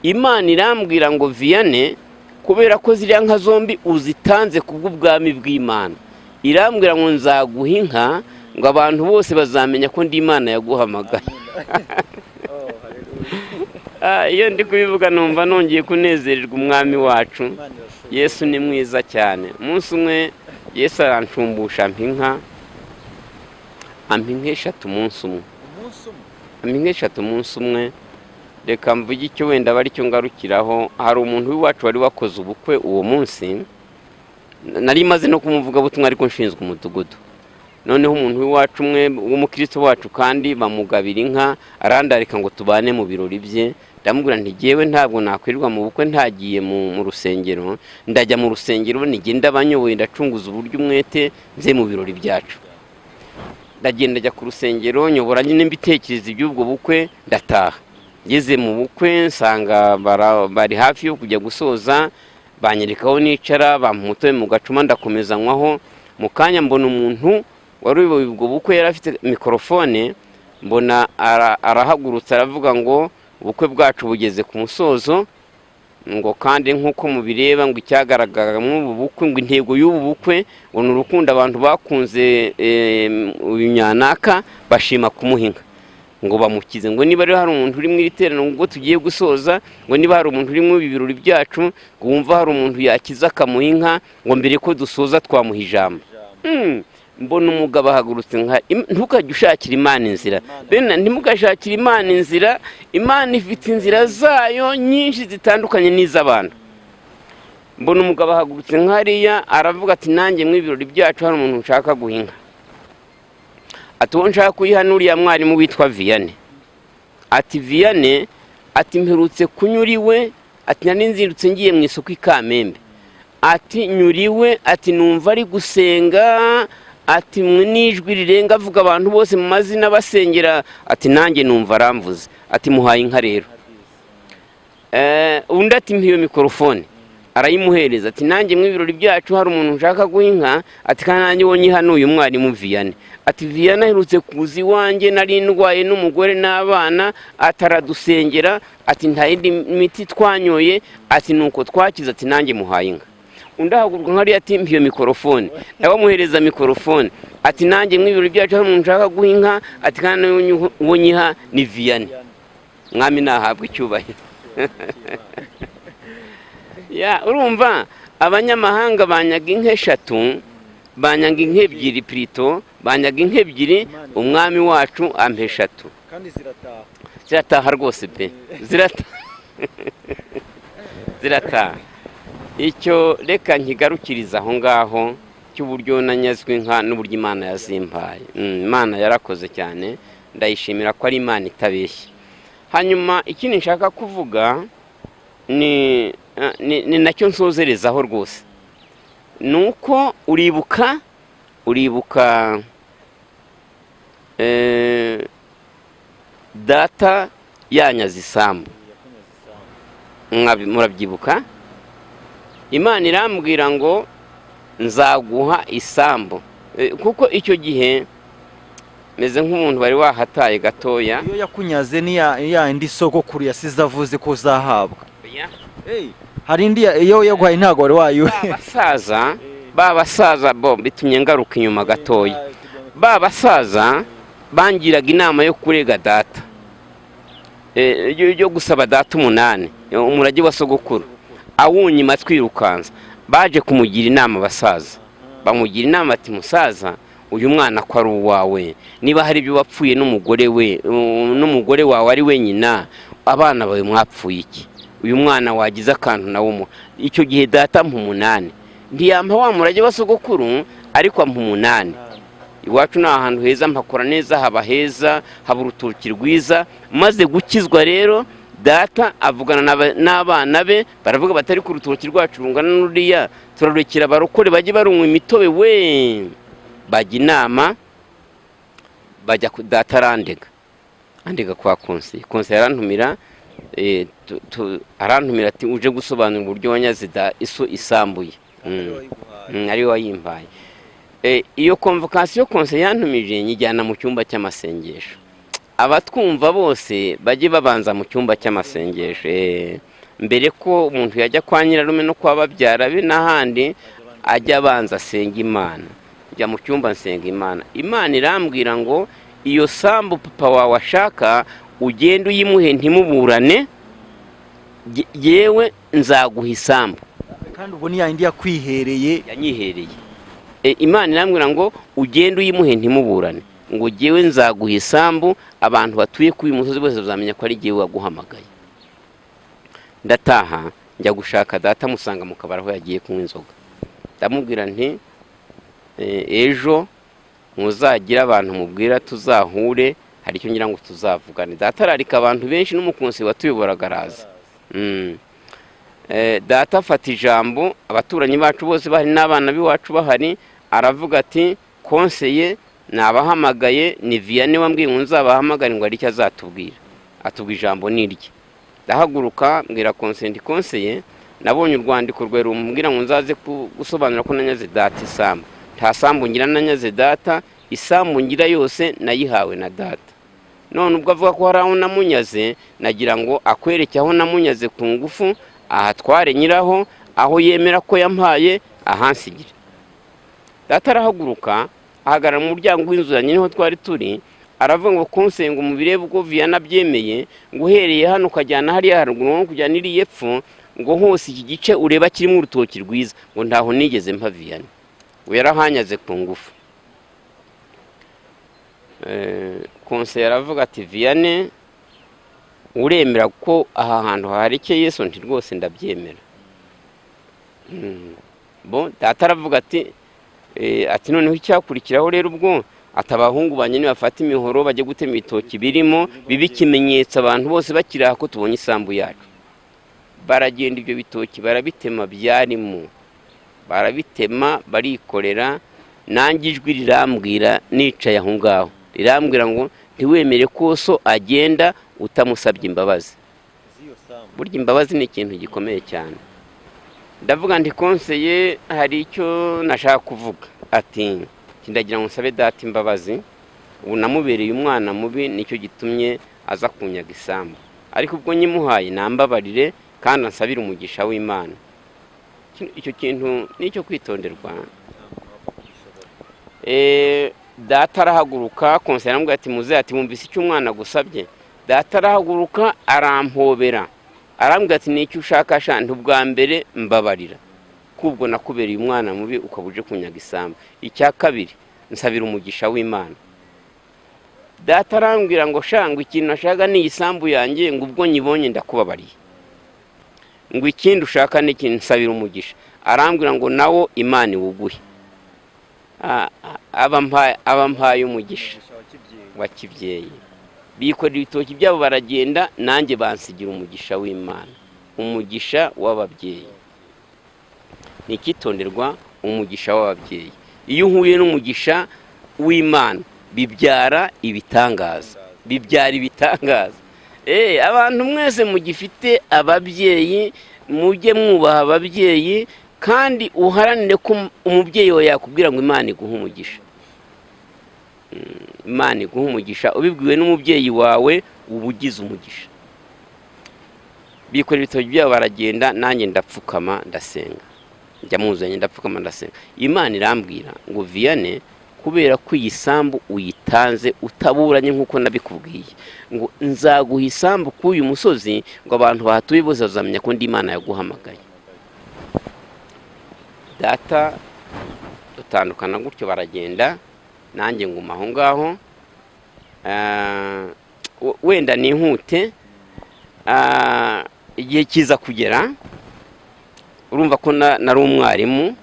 Imana irambwira ngo: "Vianney, kubera ko ziriya nka zombi uzitanze kubw'ubwami bw'Imana," irambwira ngo, "nzaguha inka, ngo abantu bose bazamenya ko ndi Imana yaguhamagaye." Iyo ndi kubivuga numva nongeye kunezererwa umwami wacu. Yesu ni mwiza cyane. Umunsi umwe Yesu aranshumbusha, ampa inka, ampa inka eshatu umunsi umwe, ampa inka eshatu umunsi umwe. Reka mvuge icyo wenda aba aricyo ngarukiraho. Hari umuntu w'iwacu wari wakoze ubukwe uwo munsi, nari maze no kumuvugabutumwa ariko nshinzwe umudugudu. Noneho umuntu w'iwacu umwe w'umukristo wacu kandi bamugabira inka, arandarika ngo tubane mu birori bye. Ndamubwira nti: "Jyewe ntabwo nakwirirwa mu bukwe ntagiye mu rusengero. Ndajya mu rusengero, nigenda abanyoboye, ndacunguza uburyo umwete nze mu birori byacu." Ndagenda, njya ku rusengero, nyobora nyine mbitekereza iby'ubwo bukwe. Ndataha, ngeze mu bukwe nsanga bari hafi yo kujya gusoza. Banyereka aho nicara, bampa umutobe mu gacuma, ndakomeza nywaho. Mu kanya mbona umuntu wari uyoboye ubwo bukwe, yari afite mikorofone, mbona arahagurutse, aravuga ngo: "Ubukwe bwacu bugeze ku musozo," ngo "kandi nk'uko mubireba," ngo "icyagaragara muri ubu bukwe," ngo "intego y'ubu bukwe," ngo "ni urukundo abantu bakunze uyu nyanaka, bashima kumuha inka ngo bamukize." Ngo "niba rero hari umuntu uri mu iri teraniro," ngo "tugiye gusoza," ngo "niba hari umuntu uri muri ibi birori byacu," ngo "wumva hari umuntu yakiza akamuha inka," ngo "mbere ko dusoza twamuha ijambo." Mbona umugabo ahagurutse nka ntukajye ushakira Imana inzira bene, ntimugashakire Imana inzira. Imana ifite inzira zayo nyinshi zitandukanye n'iz'abantu. Mbona umugabo ahagurutse nk'hariya, aravuga ati: "Nanjye mu ibirori byacu hari umuntu nshaka guha inka." Ati: "Uwo nshaka kuyiha n'uriya mwarimu witwa Vianney." Ati: "Vianney," ati, "mperutse kunyura iwe," ati, "nari nzindutse ngiye mu isoko i Kamembe," ati, "nyura iwe," ati, "numva ari gusenga," ati, "mwe n'ijwi rirenga avuga abantu bose mu mazina basengera," ati, "nanjye numva aramvuze," ati, "muhaye inka rero." Undi ati: "Mpa iyo mikorofone." Arayimuhereza. Ati: "Nanjye mu ibirori byacu hari umuntu nshaka guha inka," ati, "kandi nanjye uwo nyiha ni uyu mwarimu Vianney." Ati: "Vianney aherutse kuza iwanjye nari ndwaye n'umugore n'abana," ati, "aradusengera," ati, "nta yindi miti twanyoye," ati, "nuko twakize," ati, "nanjye muhaye inka." Undi ahaguruka nkariya ati: "Mpa iyo mikorofone." Nawe amuhereza mikorofone. Ati: "Nanjye mu ibirori byacu hari umuntu nshaka guha inka," ati, "kandi uwo nyiha ni Vianney." Mwami nahabwa icyubahiro. Ya, urumva abanyamahanga banyaga inka eshatu, banyaga inka ebyiri, plutôt banyaga inka ebyiri, umwami wacu ampa eshatu. Kandi zirataha. Zirataha rwose pe, zirataha, zirataha. Icyo reka nkigarukiriza aho ngaho cy'uburyo nanyazwe inka n'uburyo Imana yazimpaye. Imana yarakoze cyane, ndayishimira ko ari Imana itabeshya. Hanyuma ikindi nshaka kuvuga ni nacyo nsozerezaho rwose, ni uko uribuka data yanyaze isambu. Murabyibuka? Imana irambwira ngo nzaguha isambu. Kuko icyo gihe meze nk'umuntu wari wahataye gatoya. Iyo yakunyaze ni ya indi sogokuru yasize avuze ko uzahabwa. Hari indi iyo yaguhaye ntabwo wari wayo. Ba basaza bo bitumye ngaruka inyuma gatoya. Ba basaza bangiraga inama yo kurega data, yo gusaba data umunani, umurage wa sogokuru, awunyima twirukansa. Baje kumugira inama abasaza, bamugira inama ati: "Musaza, uyu mwana ko ari uwawe, niba hari ibyo wapfuye n'umugore we, n'umugore wawe ari we nyina, abana bawe mwapfuye iki? Uyu mwana wagize akantu nawe umuha." Icyo gihe data ampa umunani. Ntiyampa wa murage wa sogokuru, ariko ampa umunani. Iwacu ni ahantu heza, mpakora neza, haba heza, haba urutoki rwiza. Maze gukizwa rero, data avugana n'abana be, baravuga batari ku rutoki rwacu rungana n'uriya, turarurekera abarokore bajye barunywa imitobe we. Bajya inama, bajya ku data, arandega, andega kwa konseye. Konseye arantumira, arantumira ati: "Uje gusobanura uburyo wanyaze da iso isambuye." Ariwe wayimpaye. Iyo convocation konseye yantumije, nyijyana mu cyumba cy'amasengesho. Abatwumva bose bajye babanza mu cyumba cy'amasengesho. Mbere ko umuntu yajya kwa nyirarume no kwa babyara be n'ahandi, ajya abanza asenga Imana. Njya mu cyumba nsenga Imana. Imana irambwira ngo: "Iyo sambu papa wawe ashaka, ugende uyimuhe, ntimuburane, yewe nzaguha isambu." Kandi ubwo ni ya yindi yakwihereye. Yanyihereye. Imana irambwira ngo: "Ugende uyimuhe, ntimuburane," ngo "jyewe nzaguha isambu, abantu batuye kuri uyu musozi bose bazamenya ko ari jyewe waguhamagaye." Ndataha, njya gushaka data, musanga mu kabari aho yagiye kunywa inzoga. Ndamubwira nti: "Ejo muzagira abantu mubwira tuzahure, hari icyo ngira ngo tuzavugane." Data ararika abantu benshi, n'umukunzi watuyoboraga araza. Data afata ijambo, abaturanyi bacu bose bahari n'abana b'iwacu bahari, aravuga ati: "Konseye nabahamagaye, ni Vianney wambwiye ngo nzabahamagare, ngo hari icyo azatubwira." Atubwira ijambo ni irye. Ndahaguruka mbwira konseye nti: "Konseye, Nabonye urwandiko rwawe rumbwira ngo nzaze gusobanura ko nanyaze data isambu. Nta sambu ngira nanyaze data, isambu ngira yose nayihawe na data. None ubwo avuga ko hari aho namunyaze, nagira ngo akwereke aho namunyaze ku ngufu, ahatware nyiraho, aho yemera ko yampaye ahansigire. Data arahaguruka, ahagarara mu muryango w'inzu yanjye, niho twari turi, aravuga ngo: "Konsenga umubirebe ubwo Viyana abyemeye, ngo uhereye hano ukajyana hariya haruguru no kujyana iriya epfo, ngo hose iki gice ureba kirimo urutoki rwiza, ngo ntaho nigeze mpa Viyana, ngo yarahanyaze ku ngufu." Konseye aravuga ati: "Viyane, uremera ko aha hantu harekeye Yesu?" Nti: "Rwose ndabyemera." Bo data aravuga ati noneho icyakurikiraho rero ubwo ati abahungu banjye nibafata imihoro bajye gutema ibitoki birimo, bibe ikimenyetso abantu bose bakiri aha ko tubonye isambu yacu. Baragenda, ibyo bitoki barabitema, byarimo barabitema, barikorera. Nanjye ijwi rirambwira nicaye aho ngaho, rirambwira ngo: "Ntiwemere ko so agenda utamusabye imbabazi." Burya imbabazi ni ikintu gikomeye cyane. Ndavuga nti: "Konseye, hari icyo nashaka kuvuga." Ati: "Ndagira ngo nsabe data imbabazi, ubu namubereye umwana mubi, nicyo gitumye aza kunyaga isambu, ariko ubwo nyimuhaye nambabarire kandi ansabire umugisha w'Imana." Icyo kintu ni icyo kwitonderwa. Data arahaguruka, konseye aramubwira ati: "Muzehe," ati, "wumvise icyo umwana agusabye?" Data arahaguruka, arampobera, arambwira ati: "Ni icyo ushaka sha?" Nti: "Ubwa mbere mbabarira kubwo nakubereye umwana mubi ukaba uje kunyaga isambu. Icya kabiri, nsabira umugisha w'Imana." Data arambwira ngo: "Shangwa ikintu nashaka ni isambu yanjye, ngo ubwo nyibonye ndakubabariye, ngo ikindi ushaka ni ikintu?" "Nsabira umugisha." Arambwira ngo: "Nawo Imana iwuguhe." Aba mpaye umugisha wa kibyeyi. Bikorera ibitoki byabo baragenda, nanjye bansigira umugisha w'Imana. Umugisha w'ababyeyi ni icyitonderwa. Umugisha w'ababyeyi, iyo uhuye n'umugisha w'Imana bibyara ibitangaza, bibyara ibitangaza. Abantu mwese mugifite ababyeyi, mujye mwubaha ababyeyi, kandi uharanire ko umubyeyi wawe yakubwira ngo Imana iguhe umugisha. Imana iguhe umugisha, ubibwiwe n'umubyeyi wawe uba ugize umugisha. Bikorera ibitoki byabo baragenda, nanjye ndapfukama ndasenga, njya muzanye, ndapfukama ndasenga. Imana irambwira ngo: "Viyane, kubera ko iyi sambu uyitanze utaburanye nk'uko nabikubwiye, ngo nzaguha isambu k'uyu musozi, ngo abantu bahatuye bose bazamenya ko ndi Imana yaguhamagaye." Data dutandukana gutyo, baragenda, nanjye nguma aho ngaho. Wenda nihute, igihe kiza kugera, urumva ko nari umwarimu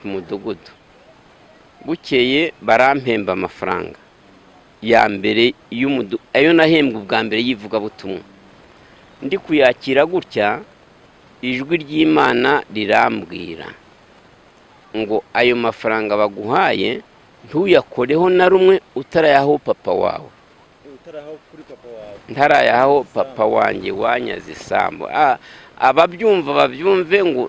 ku mudugudu. Bukeye barampemba amafaranga ya mbere, ayo nahembwe ubwa mbere y'ivugabutumwa. Ndi kuyakira gutya, ijwi ry'Imana rirambwira ngo: "Ayo mafaranga baguhaye ntuyakoreho na rumwe utarayaho papa wawe." Ntarayahaho papa wanjye wanyaze isambu. Ababyumva babyumve, ngo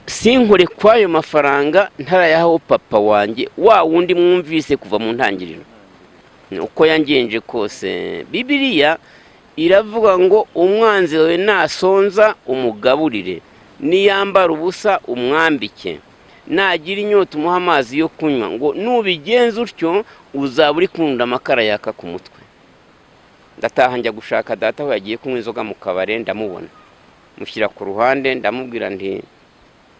sinkore kw'ayo mafaranga ntarayahaho papa wanjye, wa wundi mwumvise kuva mu ntangiriro uko yangenje kose. Bibiliya iravuga ngo: "Umwanzi wawe nasonza umugaburire, niyambara ubusa umwambike, nagira inyota umuha amazi yo kunywa," ngo nubigenza utyo uzaba uri kunda amakara yaka ku mutwe. Ndataha, njya gushaka data aho yagiye kunywa inzoga mu kabare, ndamubona, mushyira ku ruhande, ndamubwira nti: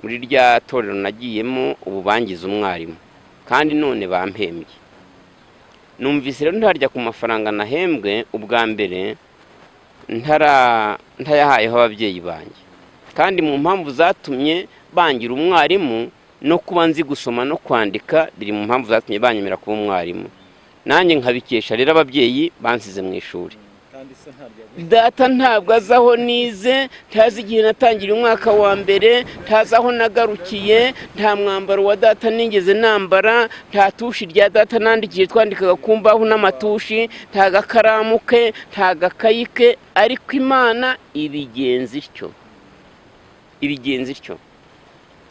"Muri rya torero nagiyemo ubu bangize umwarimu, kandi none bampembye. Numvise rero ntarya ku mafaranga nahembwe ubwa mbere ntayahayeho ababyeyi banjye, kandi mu mpamvu zatumye bangira umwarimu no kuba nzi gusoma no kwandika biri mu mpamvu zatumye banyemera kuba umwarimu, nanjye nkabikesha rero ababyeyi bansize mu ishuri. Data ntabwo azi aho nize, ntazi igihe natangiriye umwaka wa mbere, ntazi aho nagarukiye, nta mwambaro wa data nigeze nambara, nta tushi rya data nandikiye, twandikaga ku mbaho n'amatushi, nta gakaramu ke, nta gakayi ke, ariko Imana ibigenza ityo." Ibigenza ityo,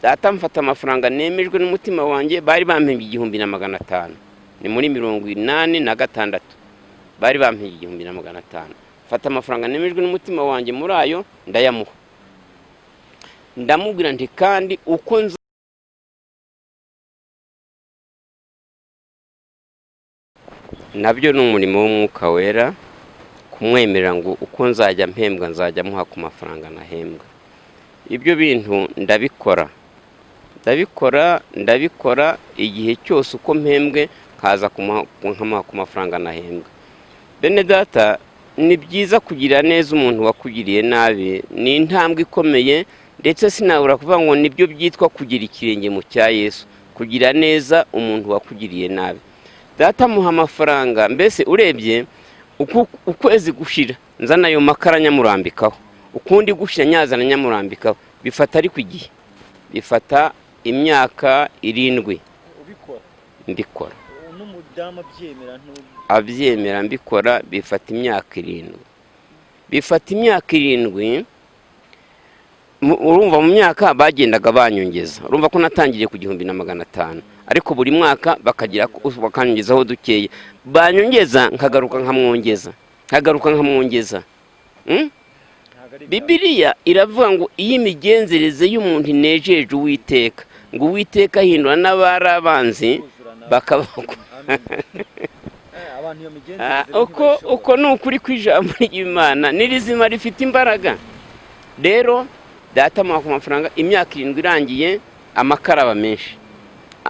data mfata amafaranga nemejwe n'umutima wanjye. Bari bampembye 1500, ni muri 86, bari bampembye 1500. Mfata amafaranga nemejwe n'umutima wanjye muri ayo, ndayamuha, ndamubwira nti: "Kandi uko nza nabyo ni umurimo w'Umwuka Wera kumwemerera ngo uko nzajya mpembwa nzajya muha ku mafaranga nahembwa." Ibyo bintu ndabikora, ndabikora, ndabikora igihe cyose, uko mpembwe nkaza nkamuha ku mafaranga nahembwa. Bene data, ni byiza kugira neza umuntu wakugiriye nabi, ni intambwe ikomeye. Ndetse sinabura kuvuga ngo nibyo byitwa kugira ikirenge mu cya Yesu, kugira neza umuntu wakugiriye nabi. Data amuha amafaranga. Mbese urebye uku ukwezi gushira nzana ayo makara nyamurambikaho, ukundi gushira nyazana nyamurambikaho. Bifata ariko igihe, bifata imyaka 7. Ubikora? Mbikora. N'umudamu abyemera? Abyemera, mbikora. Bifata imyaka 7, bifata imyaka 7. Urumva mu myaka bagendaga banyongeza. Urumva ko natangiriye ku 1500, ariko buri mwaka bakagira bakanyongezaho dukeya. Banyongeza nkagaruka nkamwongeza, nkagaruka nkamwongeza. Bibiliya iravuga ngo iyo imigenzereze y'umuntu inejeje Uwiteka, ngo Uwiteka ahindura n'abari abanzi bakaba. Abantu iyo migenzereze Uko ni ukuri kw'ijambo ry'Imana, ni rizima, rifite imbaraga. Rero data amuha ku mafaranga. Imyaka 7 irangiye, amakara aba menshi,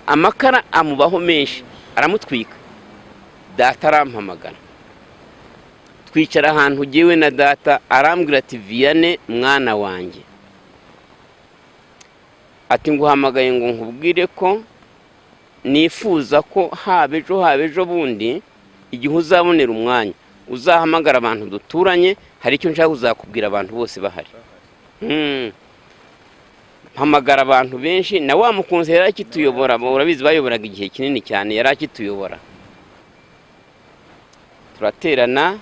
amakara amubaho menshi, aramutwika. Data arampamagara, twicara ahantu ugiwe na data, arambwira ati: "Vianney mwana wanjye," ati, "nguhamagaye ngo nkubwire ko nifuza ko haba ejo, haba ejo bundi, igihe uzabonera umwanya, uzahamagara abantu duturanye, hari icyo nshaka kuzakubwira abantu bose bahari." Mpamagara abantu benshi, na wa mukunzi yari akituyobora. Urabizi, bayoboraga igihe kinini cyane, yari akituyobora. Turaterana,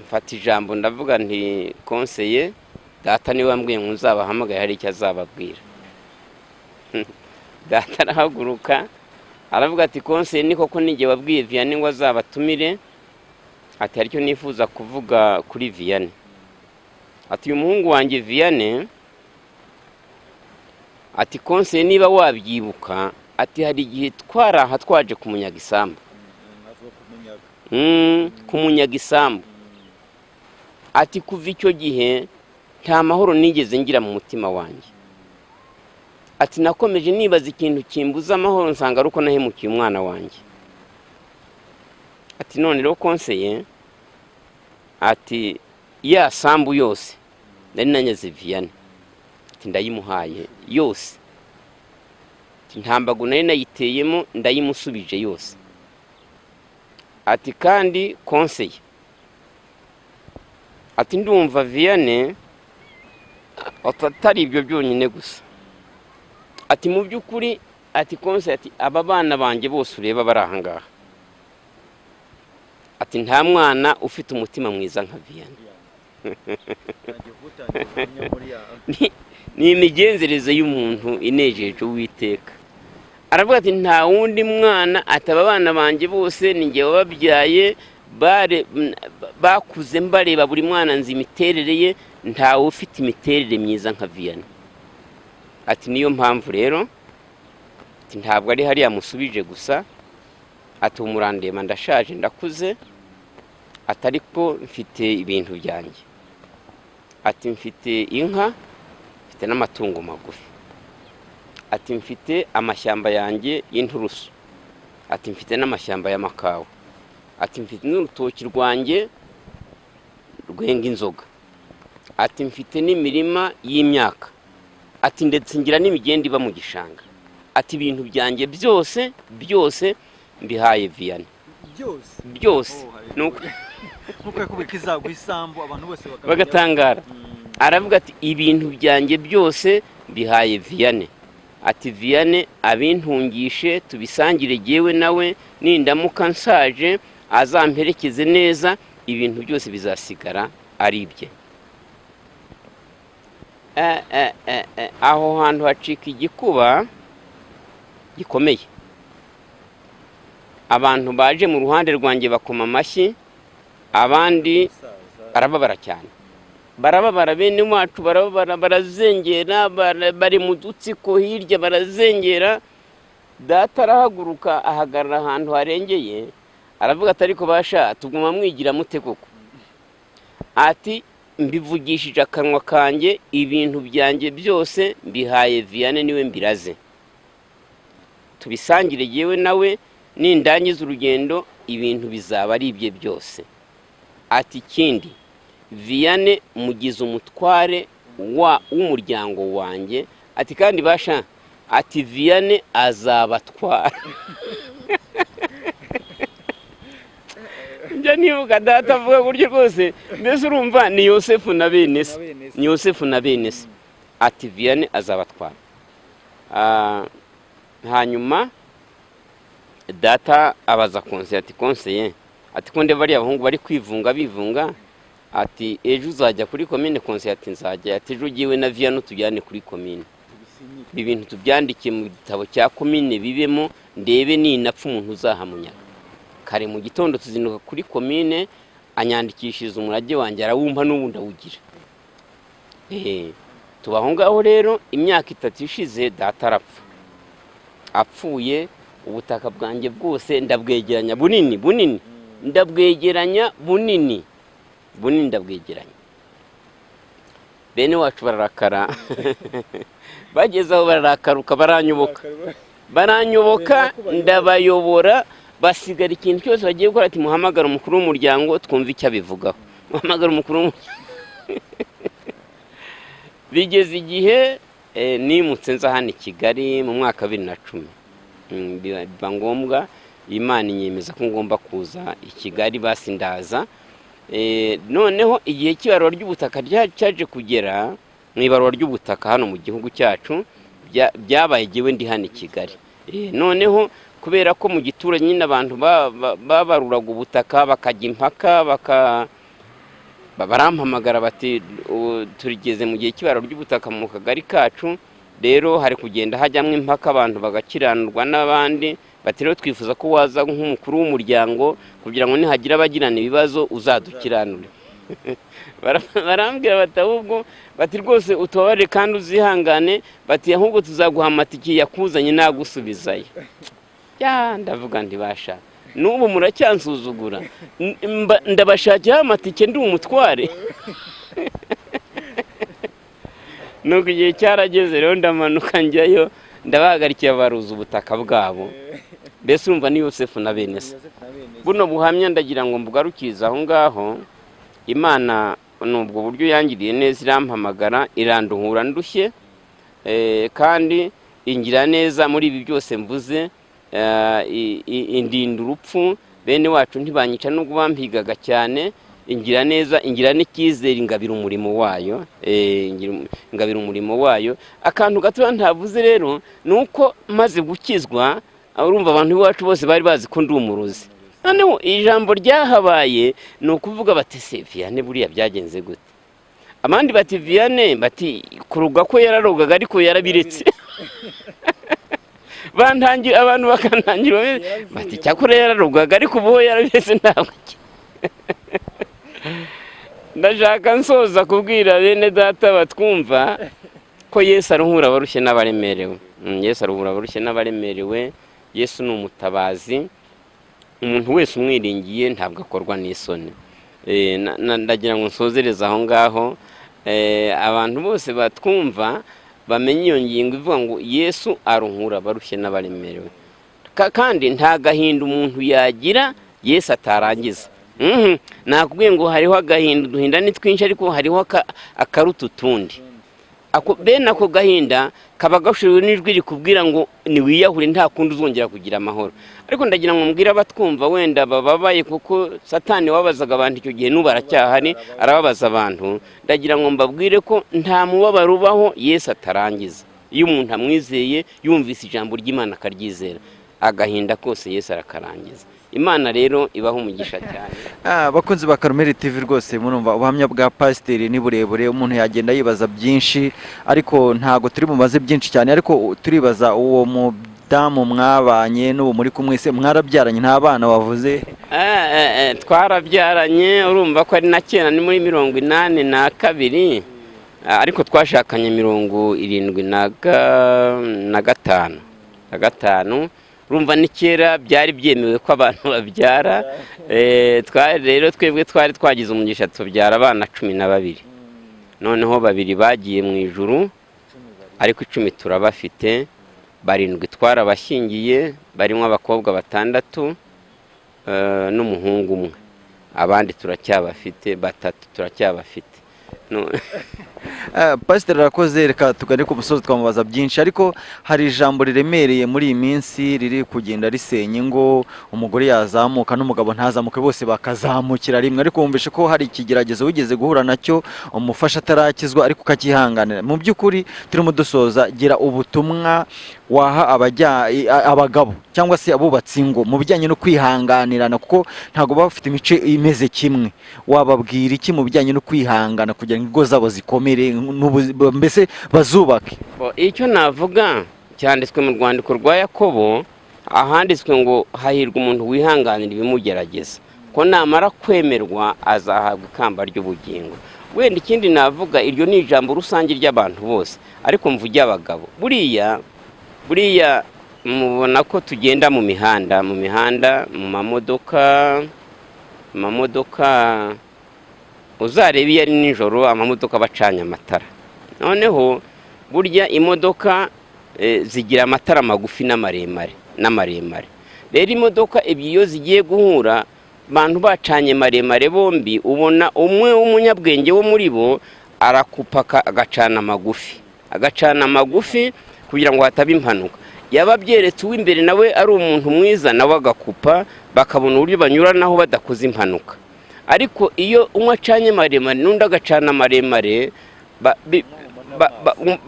mfata ijambo, ndavuga nti: "Conseiller, data niwe wambwiye ngo nzabahamagare, hari icyo azababwira." Data arahaguruka, aravuga ati: "Conseiller, ni koko n'igihe wabwiye Vianney ngo azabatumire." Ati: "Hari icyo nifuza kuvuga kuri Vianney." Ati: "Uyu muhungu wanjye Vianney," ati, "conseiller, niba wabyibuka," ati, "hari igihe twaraha twaje kumunyaga isambu." Kumunyaga isambu. Ati: "Kuva icyo gihe nta mahoro nigeze ngira mu mutima wanjye." Ati: "Nakomeje nibaza ikintu kimbuza amahoro, nsanga ari uko nahemukiye umwana wanjye." Ati: "None rero conseiller," ati, "ya sambu yose nari nanyaze Vianney," ati, "ndayimuhaye yose." Ati: "Nta mbago nari nayiteyemo, ndayimusubije yose." Ati: "Kandi conseiller," ati, "ndumva Vianney atari ibyo byonyine gusa." Ati: "Mu by'ukuri," ati, "conseiller," ati, "aba bana banjye bose ureba bari aha ngaha," ati, "nta mwana ufite umutima mwiza nka Vianney." Ni imigenzereze y'umuntu inejeje Uwiteka. Aravuga ati: "Nta wundi mwana," ati, "aba bana banjye bose ni njye wababyaye, bakuze mbareba, buri mwana nzi imiterere ye, ntawe ufite imiterere myiza nka Vianney." Ati: "Niyo mpamvu rero," ati, "ntabwo ari hariya musubije gusa," ati, "umurandema ndashaje, ndakuze," ati, "ariko mfite ibintu byanjye," ati, "mfite inka, mfite n'amatungo magufi," ati, "mfite amashyamba yanjye y'inturusu," ati, "mfite n'amashyamba y'amakawa," ati, "mfite n'urutoki rwanjye rwenga inzoga," ati, "mfite n'imirima y'imyaka," ati, "ndetse ngira n'imigende iba mu gishanga," ati, "ibintu byanjye byose byose mbihaye Vianney." Byose? Byose. Oh, Ni uko nkuko yakubwiye ko izaguha isambu, abantu bose bakamenya. Bagatangara. Aravuga ati: "Ibintu byanjye byose bihaye Vianney." Ati: "Vianney abintungishe, tubisangire jyewe nawe, nindamuka nsaje azamperekeze neza, ibintu byose bizasigara ari ibye." Aho hantu hacika igikuba gikomeye. Abantu baje mu ruhande rwanjye bakoma amashyi, abandi barababara cyane, barababara. Bene wacu barababara, barazengera, bari mu dutsiko hirya barazengera. Data arahaguruka, ahagarara ahantu harengeye, aravuga ati: "Ariko basha, tuguma mwigira mute koko?" Ati: "Mbivugishije akanwa kanjye, ibintu byanjye byose mbihaye Vianney, niwe mbiraze, tubisangire yewe nawe. Nindangiza urugendo ibintu bizaba ari ibye byose." Ati: "Ikindi, Vianney mugize umutware wa w'umuryango wanjye." Ati: "Kandi basha," ati, "Vianney azabatwara." Njya nibuka data avuga gutyo rwose, mbese urumva ni Yosefu na bene se, ni Yosefu na bene se. Ati: "Vianney azabatwara." Hanyuma data abaza konseye, ati: "Konseye," ati, "ko ndeba bariya bahungu bari kwivunga bivunga," ati, "ejo uzajya kuri komine?" Konseye ati: "Nzajya." Ati: "Ejo ugiwe na Vianney tujyane kuri komine, ibi bintu tubyandike mu gitabo cya komine bibemo, ndebe ninapfa umuntu uzahamunyaga." Kare mu gitondo tuzinduka kuri komine, anyandikishiriza umurage wanjye, arawumpa, n'ubu ndawugira. Tuba aho ngaho rero. Imyaka 3 ishize data arapfa. Apfuye, ubutaka bwanjye bwose ndabwegeranya, bunini bunini, ndabwegeranya, bunini bunini ndabwegeranya. Bene wacu bararakara, bageze aho bararakaruka, baranyoboka, baranyoboka, ndabayobora. Basigara ikintu cyose bagiye gukora, ati: "Muhamagare umukuru w'umuryango twumve icyo abivugaho, muhamagare umukuru w'umuryango." Bigeze igihe nimutse nza hano i Kigali mu mwaka wa 2010. Biba ngombwa, Imana inyemeza ko ngomba kuza i Kigali, basi ndaza. Noneho igihe cy'ibarura ry'ubutaka cyaje kugera, mu ibarura ry'ubutaka hano mu gihugu cyacu byabaye jyewe ndi hano i Kigali. Noneho kubera ko mu giturage nyine abantu babaruraga ubutaka bakajya impaka, barampamagara bati: "Tugeze mu gihe cy'ibarura ry'ubutaka mu kagari kacu, rero hari kugenda hajyamo impaka, abantu bagakiranurwa n'abandi." Bati: "Rero twifuza ko waza nk'umukuru w'umuryango kugira ngo nihagira abagirana ibibazo uzadukiranure." Barambwira bati: "Ahubwo," bati, "rwose utubabarire kandi uzihangane," bati, "ahubwo tuzaguha amatike yakuzanye nagusubizayo." Ya, ndavuga ntibasha, n'ubu muracyansuzugura. Ndabashakiraho amatike, ndi umutware. Nuko igihe cyarageze rero, ndamanuka njyayo, ndabahagarikira, baruza ubutaka bwabo. Mbese urumva ni Yosefu na bene se. Buno buhamya ndagira ngo mbugarukirize aho ngaho. Imana ni ubwo buryo yangiriye neza, irampamagara, iranduhura ndushye, kandi ingira neza muri ibi byose mvuze, indinda urupfu. Bene wacu ntibanyica nubwo bampigaga cyane. Ingira neza, ingira n'icyizere, ingabira umurimo wayo, ingabira umurimo wayo. Akantu gato ntavuze rero ni uko maze gukizwa, urumva abantu iwacu bose bari bazi ko ndi umurozi. Noneho ijambo ryahabaye ni ukuvuga bati: "Se Vianney buriya byagenze gute?" Abandi bati: "Vianney," bati, "kuruga ko yararogaga ariko yarabiretse." Bantangira, abantu bakantangira bati: "Cyakora yararogaga ariko ubu yarabiretse, ntabwo." Ndashaka nsoza kubwira bene data batwumva ko Yesu aruhura abarushye n'abaremerewe. Yesu aruhura abarushye n'abaremerewe. Yesu ni umutabazi, umuntu wese umwiringiye ntabwo akorwa n'isoni. Ndagira ngo nsozereze aho ngaho. Abantu bose batwumva bamenye iyo ngingo ivuga ngo Yesu aruhura abarushye n'abaremerewe. Kandi nta gahinda umuntu yagira Yesu atarangiza. Nakubwiye ngo hariho agahinda, uduhinda ni twinshi, ariko hariho akaruta utundi. Bene ako gahinda kaba gashuriwe n'ijwi rikubwira ngo niwiyahure, nta kundi uzongera kugira amahoro. Ariko ndagira ngo mbwire abatwumva wenda bababaye, kuko Satani wabazaga abantu icyo gihe n'ubu aracyahari, arababaza abantu. Ndagira ngo mbabwire ko nta mubabaro ubaho Yesu atarangiza. Iyo umuntu amwizeye, yumvise ijambo ry'Imana akaryizera, agahinda kose Yesu arakarangiza. Imana rero ibaha umugisha cyane. Abakunzi ba Karumeli TV, rwose murumva ubuhamya bwa pasiteri ni burebure, umuntu yagenda yibaza byinshi, ariko ntago turi bumaze byinshi cyane. Ariko turibaza, uwo mudamu mwabanye n'ubu muri kumwe se mwarabyaranye? Nta bana wavuze? Twarabyaranye. Urumva ko ari na kera, ni muri 82, ariko twashakanye 75 na gatanu. Urumva ni kera byari byemewe ko abantu babyara. Rero twebwe twari twagize umugisha, tubyara abana 12. Noneho babiri bagiye mu ijuru, ariko 10 turabafite. Barindwi twarabashyingiye, barimo abakobwa batandatu n'umuhungu umwe. Abandi turacyabafite, batatu turacyabafite. Pasiteri arakoze. Reka tugane ku musozi, twamubaza byinshi, ariko hari ijambo riremereye muri iyi minsi riri kugenda risenya ingo: umugore yazamuka n'umugabo ntazamuke, bose bakazamukira rimwe. Ariko wumvishe ko hari ikigeragezo wigeze guhura nacyo umufasha atarakizwa, ariko ukakihanganira. Mu by'ukuri turimo dusoza, gira ubutumwa waha abagabo cyangwa se abubatsi ingo mu bijyanye no kwihanganirana, kuko ntabwo baba bafite imico imeze kimwe. Wababwira iki mu bijyanye no kwihangana kugira ngo ingo zabo zikomere, mbese bazubake? Icyo navuga cyanditswe mu rwandiko rwa Yakobo, ahanditswe ngo: "Hahirwa umuntu wihanganira ibimugerageza, ko namara kwemerwa azahabwa ikamba ry'ubugingo." Wenda ikindi navuga, iryo ni ijambo rusange ry'abantu bose, ariko mvuge abagabo. Buriya mubona ko tugenda mu mihanda, mu mamodoka. Uzarebe iyo ari nijoro, amamodoka bacanye amatara. Noneho burya imodoka zigira amatara magufi n'amaremare. Rero imodoka ebyiri iyo zigiye guhura, abantu bacanye maremare bombi, ubona umwe w'umunyabwenge wo muri bo arakupa, agacana amagufi kugira ngo hataba impanuka. Yaba abyeretse uw'imbere, nawe ari umuntu mwiza, nawe agakupa, bakabona uburyo banyuranaho badakoze impanuka. Ariko iyo umwe acanye maremare n'undi agacana maremare,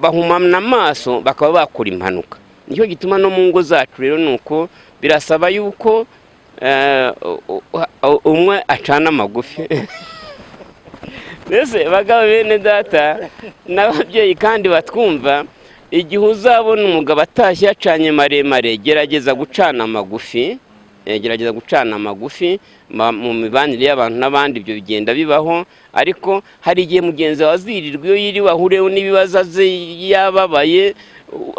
bahumana amaso, bakaba bakora impanuka. Nicyo gituma no mu ngo zacu rero ni uko, birasaba yuko umwe acana amagufi. Mbese bagabo bene data n'ababyeyi kandi batwumva, igihe uzabona umugabo atashye yacanye maremare, gerageza gucana amagufi, gerageza gucana amagufi. Mu mibanire y'abantu n'abandi ibyo bigenda bibaho, ariko hari igihe mugenzi wawe azirirwa, iyo yiriwe ahureho n'ibibazo, aze yababaye,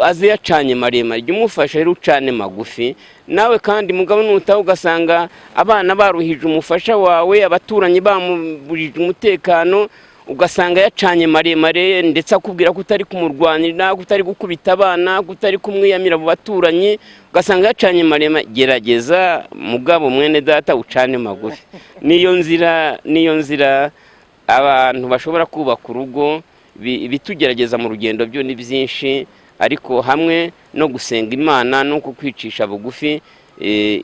aze yacanye maremare. Jya umufasha rero ucane magufi nawe. Kandi mugabo, nutaha ugasanga abana baruhije umufasha wawe, abaturanyi bamuburije umutekano, ugasanga yacanye maremare, ndetse akubwira ko utari kumurwanirira, ko utari gukubita abana, ko utari kumwiyamira mu baturanyi, ugasanga yacanye maremare, gerageza mugabo mwene data ucane magufi. Niyo nzira abantu bashobora kubaka urugo. Ibitugerageza mu rugendo byo ni byinshi, ariko hamwe no gusenga Imana no kwicisha bugufi,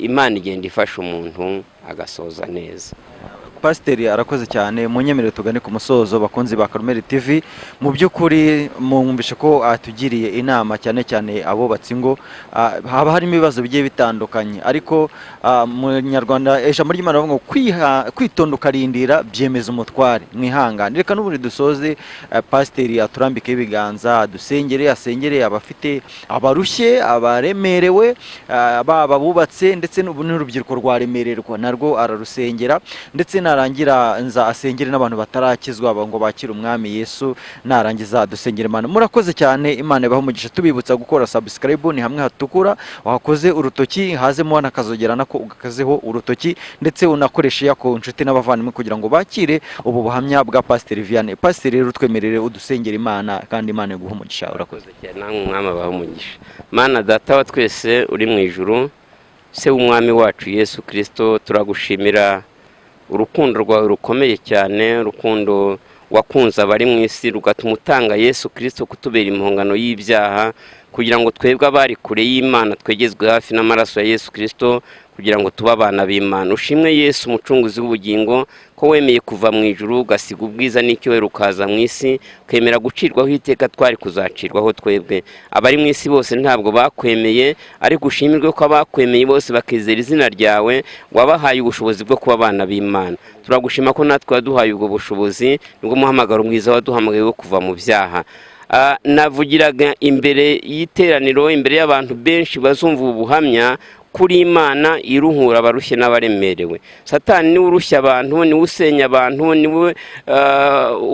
Imana igenda ifasha umuntu agasoza neza. Pasiteri arakoze cyane. Munyemerere tugane ku musozo, bakunzi ba Karumeli TV. Mu by'ukuri mwumvishe ko atugiriye inama, cyane cyane abubatsi ingo. Haba harimo ibibazo bigiye bitandukanye, ariko mu Nyarwanda ijambo ry'Imana rivuga ngo kwitonda ukarindira byemeza umutware. Mwihangane. Reka n'ubundi dusoze, pasiteri aturambikeho ibiganza, adusengere, asengere abafite, abarushye, abaremerewe, baba abubatse ndetse n'urubyiruko rwaremererwa narwo ararusengera, ndetse narangira nza asengere n'abantu batarakizwa ngo bakire Umwami Yesu. Narangiza dusengere Imana. Murakoze cyane, Imana ibahe umugisha. Tubibutsa gukora subscribe, ni hamwe hatukura wakoze urutoki, hazemo n'akazogera, nako ugakazeho urutoki, ndetse unakoreshe ku nshuti n'abavandimwe kugira ngo bakire ubu buhamya bwa Pasiteri Vianney. Pasiteri rero, twemerere udusengere Imana, kandi Imana iguhe umugisha. Urakoze. Urakoze cyane, namwe Umwami abahe umugisha. Mana Data wa twese uri mu ijuru, Se w'Umwami wacu Yesu Kirisito, turagushimira urukundo rwawe rukomeye cyane, urukundo wakunze abari mu isi rugatuma utanga Yesu Kirisito kutubera impongano y'ibyaha, kugira ngo twebwe abari kure y'Imana twegezwe hafi n'amaraso ya Yesu Kirisito, kugira ngo tube abana b'Imana. Ushimwe Yesu, umucunguzi w'ubugingo. Ko wemeye kuva mu ijuru, ugasiga ubwiza n'icyubahiro, ukaza mu isi, ukemera gucirwaho iteka twari kuzacirwaho twebwe. Abari mu isi bose ntabwo bakwemeye, ariko ushimirwe ko abakwemeye bose bakizera izina ryawe, wabahaye ubushobozi bwo kuba abana b'Imana. Turagushima ko natwe waduhaye ubwo bushobozi, nibwo muhamagaro mwiza waduhamagaye wo kuva mu byaha. Navugiraga imbere y'iteraniro, imbere y'abantu benshi bazumva ubu buhamya, kuri Imana iruhura abarushye n'abaremerewe. Satani niwe urushya abantu, niwe usenya abantu, niwe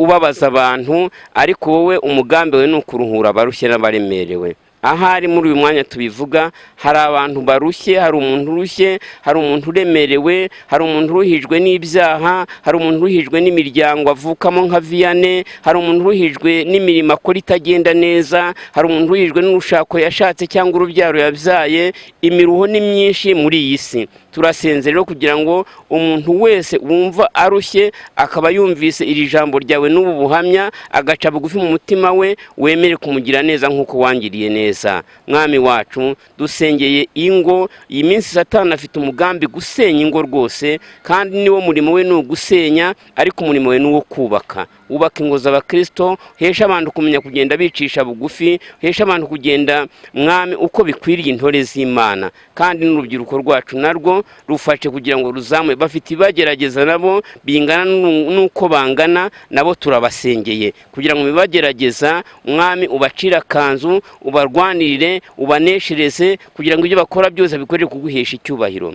ubabaza abantu, ariko wowe umugambi we ni ukuruhura abarushye n'abaremerewe. Ahari muri uyu mwanya tubivuga, hari abantu barushye, hari umuntu urushye, hari umuntu uremerewe, hari umuntu uruhijwe n'ibyaha, hari umuntu uruhijwe n'imiryango avukamo nka Viyane, hari umuntu uruhijwe n'imirimo akora itagenda neza, hari umuntu uruhijwe n'urushako yashatse cyangwa urubyaro yabyaye. Imiruho ni myinshi muri iyi si. Turasenze rero kugira ngo umuntu wese wumva arushye, akaba yumvise iri jambo ryawe n'ubu buhamya, agaca bugufi mu mutima we, wemere kumugira neza nk'uko wangiriye neza. Mwami wacu, dusengeye ingo. Iyi minsi Satani afite umugambi gusenya ingo rwose, kandi niwo murimo we, ni ugusenya, ariko umurimo we ni uwo kubaka. Wubaka ingo z'abakirisito, hesha abantu kumenya kugenda bicisha bugufi, hesha abantu kugenda, Mwami, uko bikwiriye intore z'Imana. Kandi n'urubyiruko rwacu narwo rufashe kugira ngo ruzamuye, bafite ibagerageza nabo bingana n'uko bangana nabo. Turabasengeye kugira ngo bibagerageza, Mwami, ubacire akanzu, ubarwanirire, ubaneshereze, kugira ngo ibyo bakora byose bikorere kuguhesha icyubahiro.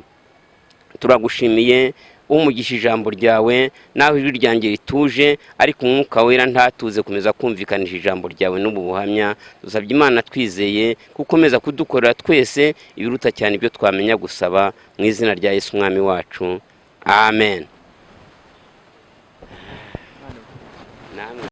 Turagushimiye, umugisha ijambo ryawe. Naho ijwi ryanjye rituje, ariko Umwuka Wera ntatuze komeza kumvikanisha ijambo ryawe n'ubu buhamya. Dusabye Imana twizeye gukomeza kudukorera twese ibiruta cyane ibyo twamenya gusaba, mu izina rya Yesu Umwami wacu, amen. Namwe.